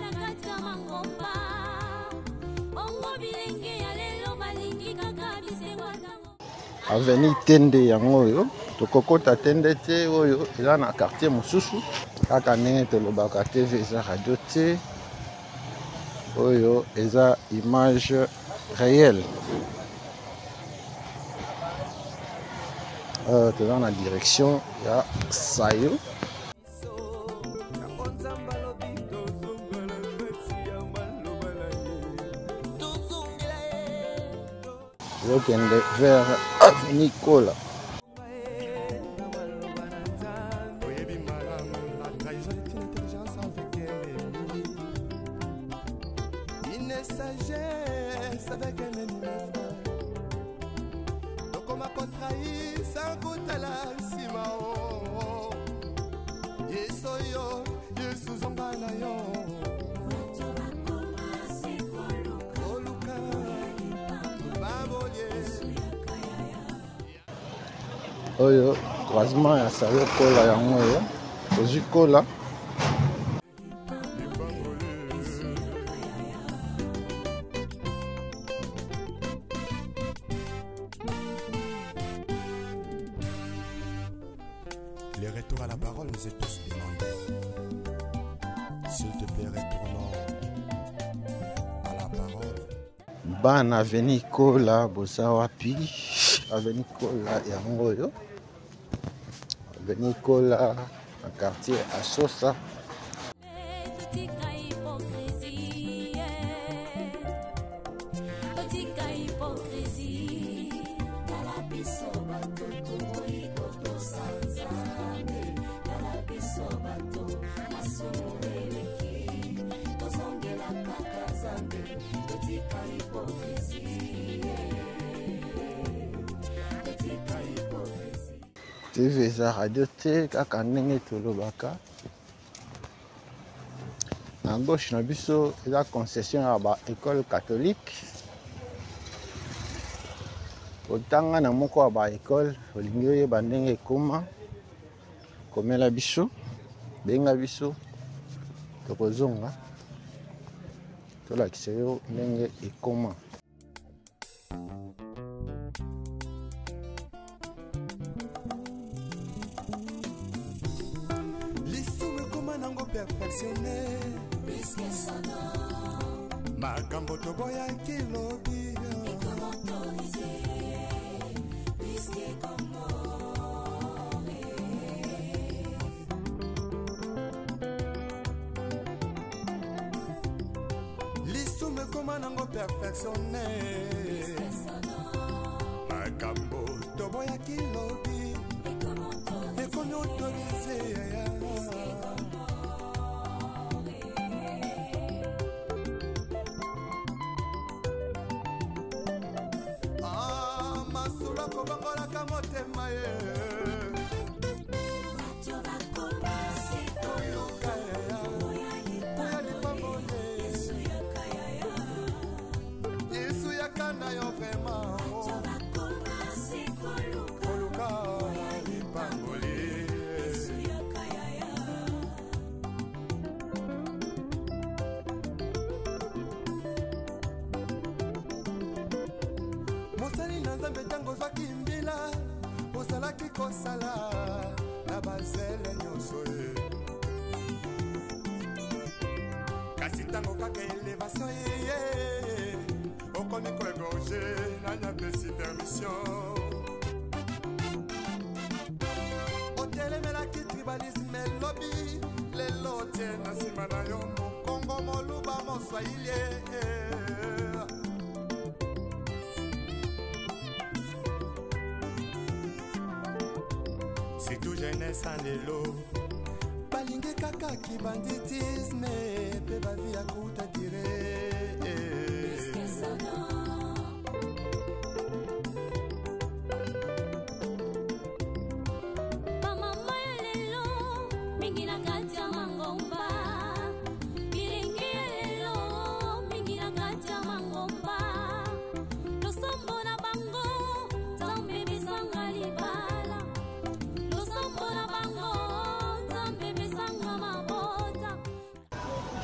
C: na kati ya mangomba, bongo bilenge ya lelo balingi kaka bisengo ntango.
B: Avenue Tende yango oyo, tokokota Tende te, oyo eza na quartier mosusu, kaka ndenge tolobaka TV eza radio te, oyo eza image réelle. Toza na direction ya Sayo. Tozokende vers Avenue Kola.
A: Oyebi malamu, la trahison est une intelligence avec un ennemi. Une sagesse avec un ennemi, mes frères. Tokoma kotrahir sans kotala nsima, oh, oh. Yesu oyo, Yesu zonga na yo. Koluka, babolie.
B: Oyo croisement ya Sayo Kola yango oyo, ozwi Kola.
A: Le retour à la parole nous est tous demandé. S'il te plaît, retournons à la parole.
B: Bana Avenue Kola, boza wapi? Avenue Kola yango oyo. Avenue Kola na quartier Asosa.
C: Totika hypocrisie, totika hypocrisie. Tala biso bato toboyi kotosa Nzambe, tala biso bato masumu eleki, tozongela kaka Nzambe, totika hypocrisie, totika hypocrisie.
B: TV eza radio te, kaka ndenge tolobaka. Na gauche na biso eza concession ya ba école catholique. Otanga na moko ya ba école, olingi oyeba ndenge ekoma, komela biso, benga biso, tokozonga tolakisa yo ndenge ekoma.
A: Lisumu ekoma nango perfectionné. Makambo toboyaki lobi. Lisumu ekoma nango perfectionné. Makambo toboyaki lobi ekomi autorisé. Ah, masolo akobongolaka motema ye. Koluka ya, oya lipamboli. Yesu yaka na yo vraiment. Koluka lipamboli. kosala na bazele nyonso ye. Kasi ntango kaka elevation eye, okomi koegorge, nani apesi permission? Otelemelaki tribalisme elobi, lelo otie na nsima na yo mokongo, moluba, moswahili. Surtout jeunesse ya lelo balingi kaka kibanditisme mpe bavi ya kuta dire.
C: Bamama ya lelo mingi na kati ya mangomba, bilenge ya lelo mingi na kati ya mangomba, losambo na bango Nzambe besanga libala, losambo na bango Nzambe besanga mabota.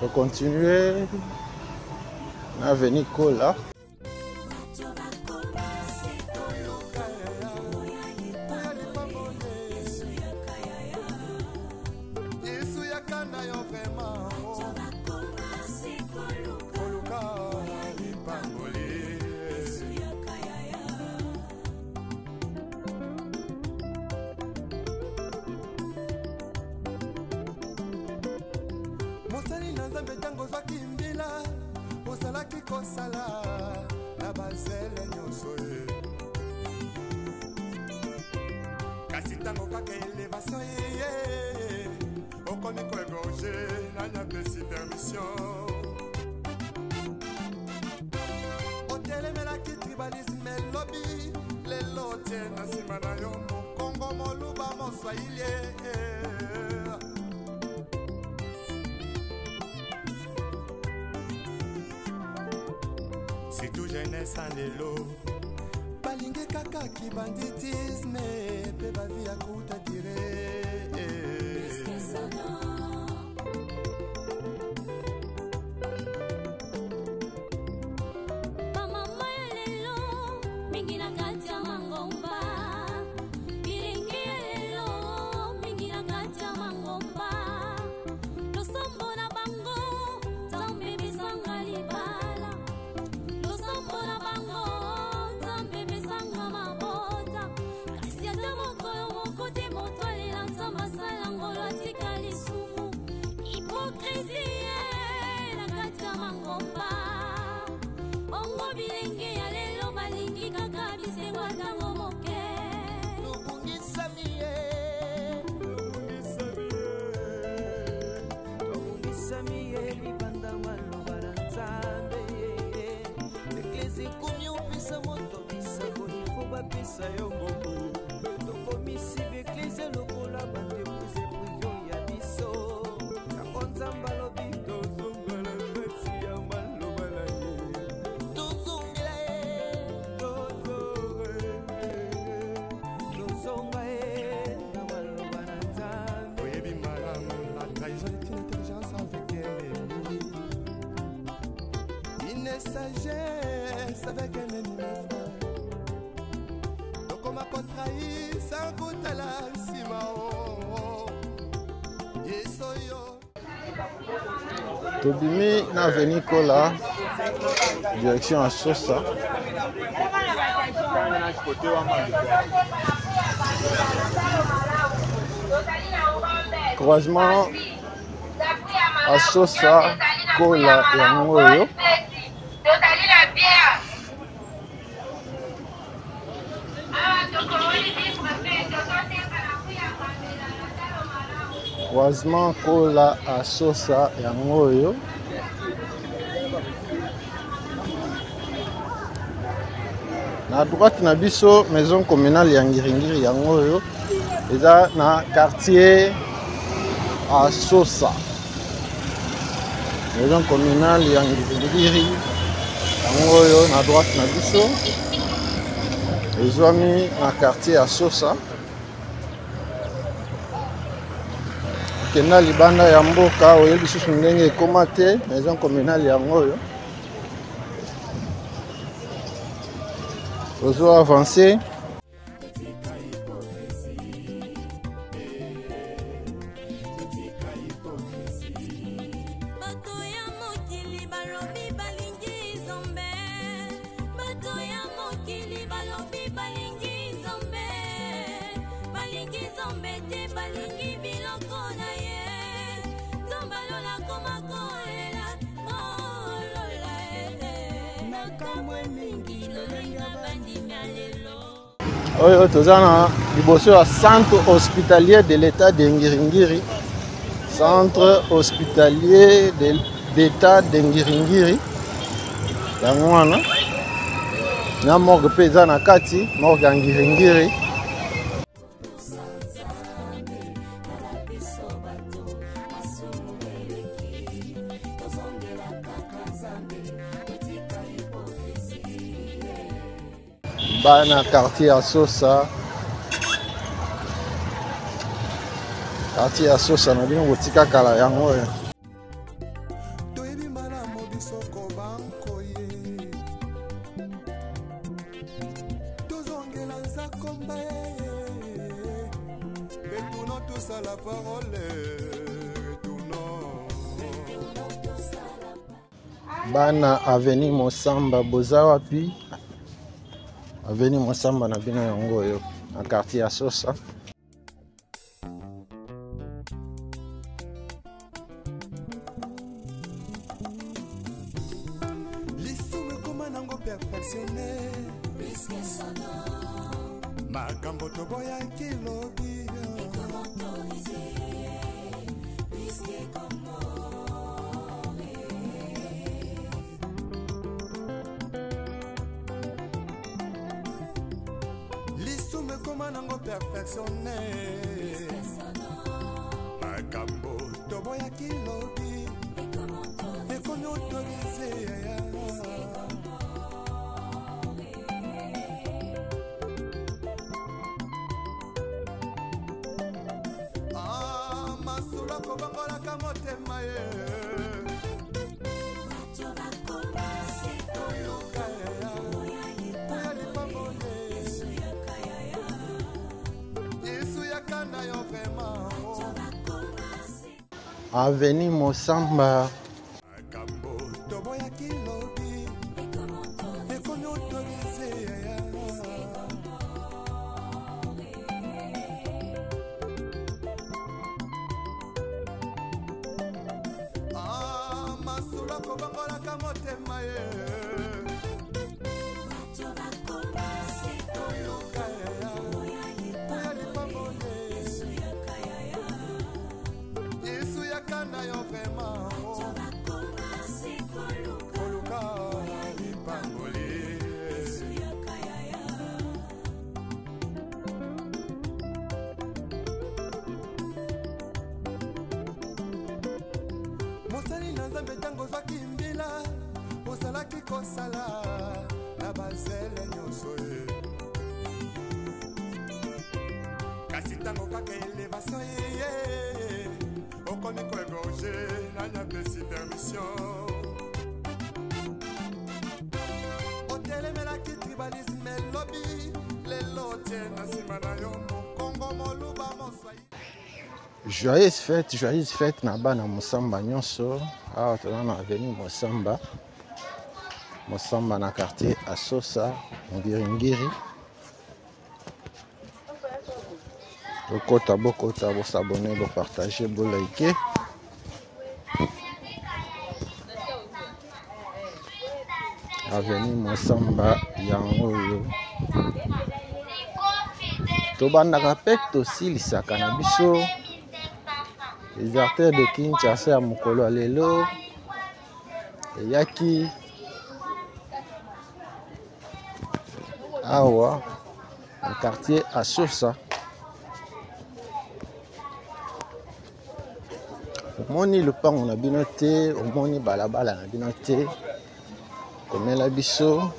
B: Je continue na avenue Kola.
A: Yesu yaka na yo vraiment, koluka lipamboli. Mosali na Nzambe, ntango ozwaki mbila, ozalaki kosala na bazele nyonso ye. Kasi ntango kaka elevation eye, okomi koegorge, nani apesi permission? Otelemelaki tribalisme elobi, lelo otie na nsima na yo mokongo, moluba, moswahili. Surtout jeunesse ya lelo balingi kaka kibanditisme mpe bavi ya kuta dire.
C: Bamama ya lelo mingi na kati ya mangomba, bilenge ya lelo mingi na kati ya mangomba, losambo na bango Nzambe besanga libala, losambo na bango Nzambe besanga mabota. Kasi ata mokolo moko te moto alela Nzambe asala ngolo atika lisumu. Hypocrisie na kati ya mangomba, bongo bilenge ya lelo balingi kaka bisengo ntango moke.
D: Tobungisami ye, tobungisami ye libanda maloba na Nzambe. Eklesi ekomi opesa moto bisakoli fo bapesa yo mbongo. Tokomisi baeklese lokola baentreprise privé ya biso. Yango Nzambe alobi tozongela kati ya maloba na ye, tozongela ye, tozonga ye na maloba na Nzambe.
A: Oyebi malamu, la trahison est une intelligence avec un ennemi, une sagesse avec un ennemi, mes frères. Tokoma kotrahir sans kotala nsima o Yesu oyo.
B: Tobimi na avenue Kola, direction ya Sosa. Croisement Asosa Kola yango oyo. Croisement Kola Asosa yango oyo. Na droite na biso maison communale ya Ngiringiri yango oyo, eza na quartier Asosa. Maison communale ya Ngiringiri yango oyo na droite na biso, ezwami na quartier Asosa. Kenda libanda ya mboka oyebi lisusu ndenge ekóma te, maison communale yango oyo. Ozo avancer. Oyo toza na liboso ya centre hospitalier de l'état de Ngiringiri, centre hospitalier de l'état de Ngiringiri yango wana na morgue mpe eza na kati, morgue ya Ngiringiri. Bana quartier ya Sosa, quartier ya Sosa na bino botika kala yango oyo.
A: Toyebi malamu biso kobankoye, tozongela nzakomba retournons tous à la parole, retournons.
B: Bana avenue Mosamba boza wapi? Avenue Mosamba na bino yango oyo na quartier ya Sosa.
A: Lisumu ekoma nango perfectionné, makambo toboyaki lobi lisumu ekoma nango perfectionné, makambo toboyaki lobi ekomi autorisé. Ah, masolo kobongolaka motema ye. Koluka ya, oya lipamboli. Yesu yaka na yo vraiment.
B: Avenue Mosamba.
A: Makambo toboyaki lobi ekomi autorisé. Ah, masolo kobongolaka motema ye. Koluka ya, oya lipamboli. Yesu yaka na yo vraiment. Koluka lipamboli. Mosali na Nzambe, ntango ozwaki mbila ozalaki kosala na bazele nyonso ye, kasi ntango kaka elevation ye okomi koegorge, nani apesi permission? Otelemelaki tribalisme elobi, lelo otie na nsima na yo mokongo moluba moswai.
B: Joyeuse fête, joyeuse fête na bana Mosamba nyonso. Awa toza na avenue Mosamba, Mosamba na quartier Asosa Ngiringiri. Bokota, bokota, bosabone, bopartage, bolike. Avenue Mosamba yango oyo tobandaka mpe tosilisaka na biso les artères de Kinshasa ya mokolo ya lelo eyaki awa na quartier Asosa. Omoni lupango na bino te, omoni balabala na bino te, komela biso,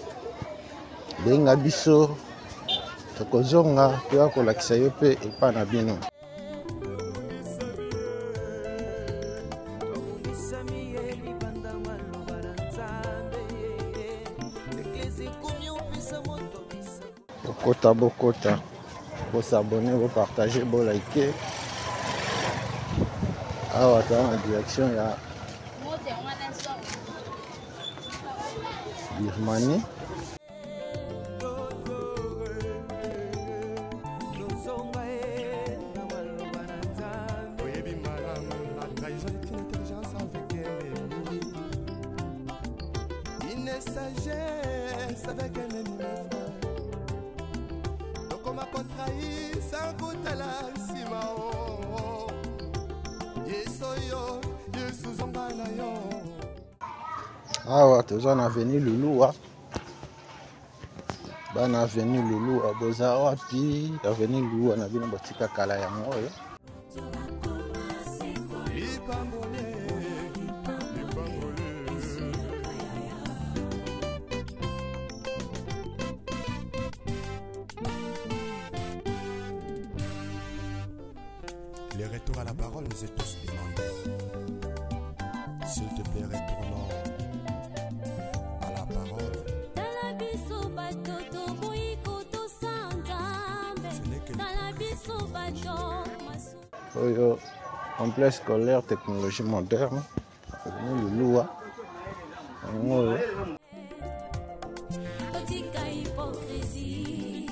B: benga biso, tokozonga toya kolakisa yo mpe epa na bino. Bokota, bokota, bosabone, bopartage, bolike. Awa toza na direction ya Birmanie.
A: Oyebi malamu, la trahison est une intelligence avec ennemi, une sagesse. Avec ennemi, mon frère. Tokoma kotrahir sans kotala nsima o. Yesu yo, Yesu zonga na yo.
B: Awa toza na avenue Luluwa. Bana avenue Luluwa boza wapi? Avenue Luluwa na bino botika kala yango oyo.
A: Le retour à la parole nous est tous demandé. S'il te plaît, retournons à la parole.
C: Tala biso bato toboyi kotosa Nzambe.
A: Ce n'est que
C: Tala biso bato masu.
B: Oyo complexe scolaire technologie moderne avenue Luluwa yango oyo.
C: Totika hypocrisie.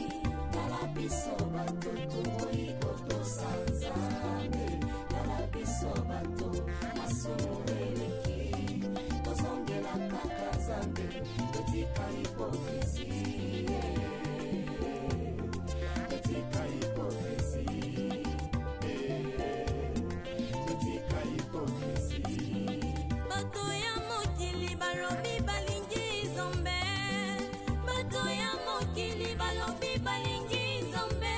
C: Tala biso bato toboyi kotosa Nzambe. Tala biso bato masumu eleki. Tozongela kaka Nzambe. Totika hypocrisie. Totika hypocrisie. Totika hypocrisie. Bato ya mokili balobi balingi Nzambe. Bato ya mokili balobi balingi Nzambe.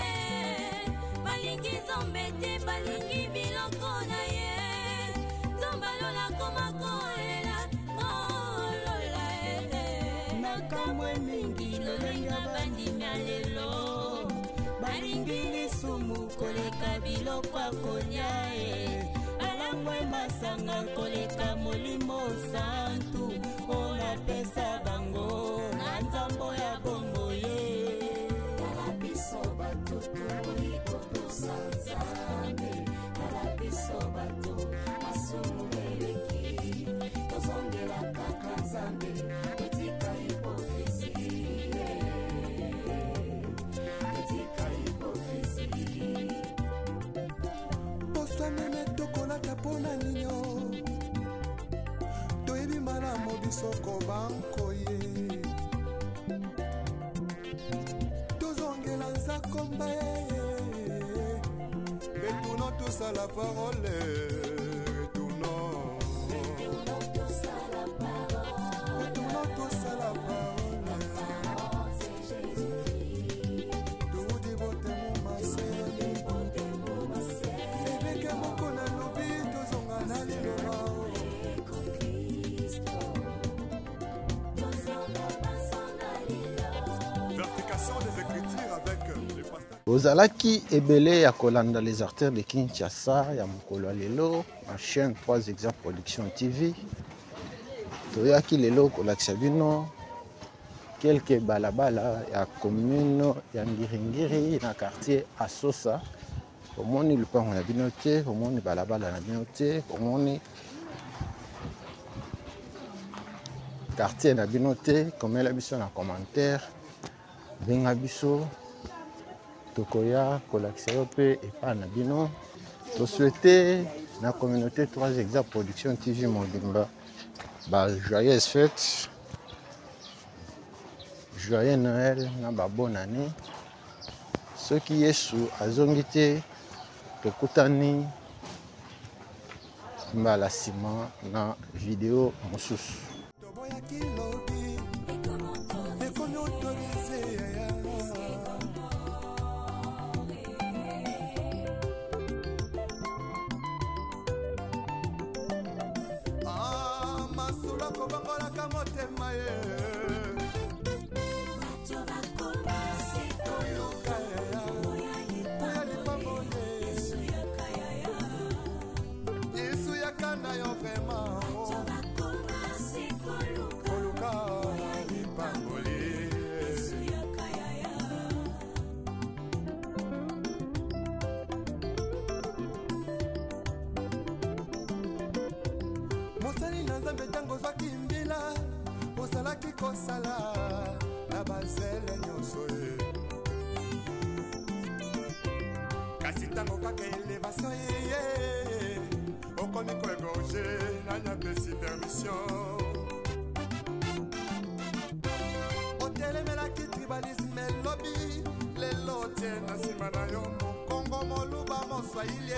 C: Balingi Nzambe te, balingi biloko na ye. Nzambe alola koma kolela, kolola e. Makambo mingi lolenga bandimi ya lelo. Balingi lisumu koleka biloko ya kolia e. Balangwe masanga koleka molimo santu oyo apesa bango na nzambo ya bomoi ye. Tala biso bato toboyi kotosa Nzambe. Tala biso bato masumu eleki. Tozongela kaka Nzambe. Totika hypocrisie. Totika hypocrisie.
A: Poso meme tokolata mpona ninyo. Toyebi malamu biso kobankoye. Tozongela nzakomba ye. Retournons tous à la parole. Retournons. Retournons tous à la parole. Toudi botemo masele. Ebeke moko nalobi tozonga na liloba. Vérification des Écritures avec le pasteur.
B: Ozalaki ebele ya kolanda les artères de Kinshasa ya mokolo ya lelo na chaîne 3 Exa Production TV. Toyaki lelo kolakisa bino quelques balabala ya commune ya Ngiringiri na quartier Asosa. Omoni lupango na bino te, omoni balabala na bino te, omoni quartier na bino te, komela biso na commentaire, benga biso tokoya kolakisa yo mpe epai na bino. Tosouhaite na communauté 3 Exa Production TV mobimba ba joyeuse fête, joyeux Noël na ba bonne année. Soki Yesu azongi te, tokutani mbala nsima na video mosusu.
A: Toboyaki lobi, ekomi autorisé. Ah, masolo kobongolaka motema ye. Koluka ya, oya lipamboli. Yesu yaka na yo vraiment. Koluka lipamboli. Mosali na Nzambe, ntango ozwaki mbila, ozalaki kosala na bazele nyonso ye. Kasi ntango kaka élévation ye, okomi koégorger, nani apesi permission? Na nsima na yo mokongo, moluba, moswahili.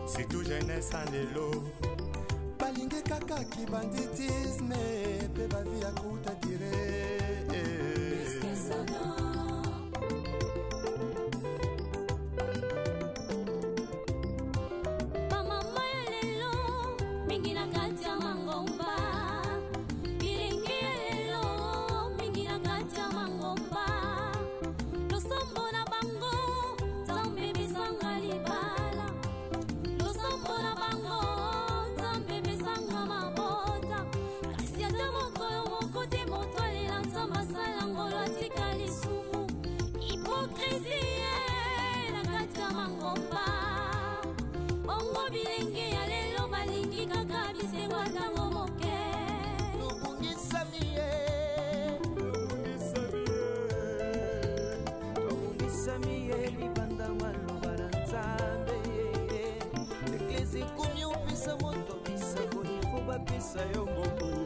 A: Surtout jeunesse ya lelo balingi kaka kibanditisme mpe bavi ya kuta dire.
C: Bamama ya lelo mingi na kati ya mangomba, bilenge ya lelo mingi na kati ya mangomba, losambo na bango Nzambe besanga libala, losambo na bango Nzambe besanga mabota, kasi ata mokolo moko te moto alela Nzambe asala ngolo atika lisumu. Hypocrisie na kati ya mangomba. Bongo bilenge ya lelo balingi kaka bisengo ntango moke.
D: Tobungisami ye, tobungisami ye libanda maloba na Nzambe. Eglise ekomi opesa moto bisakoli, fo bapesa yo mbongo.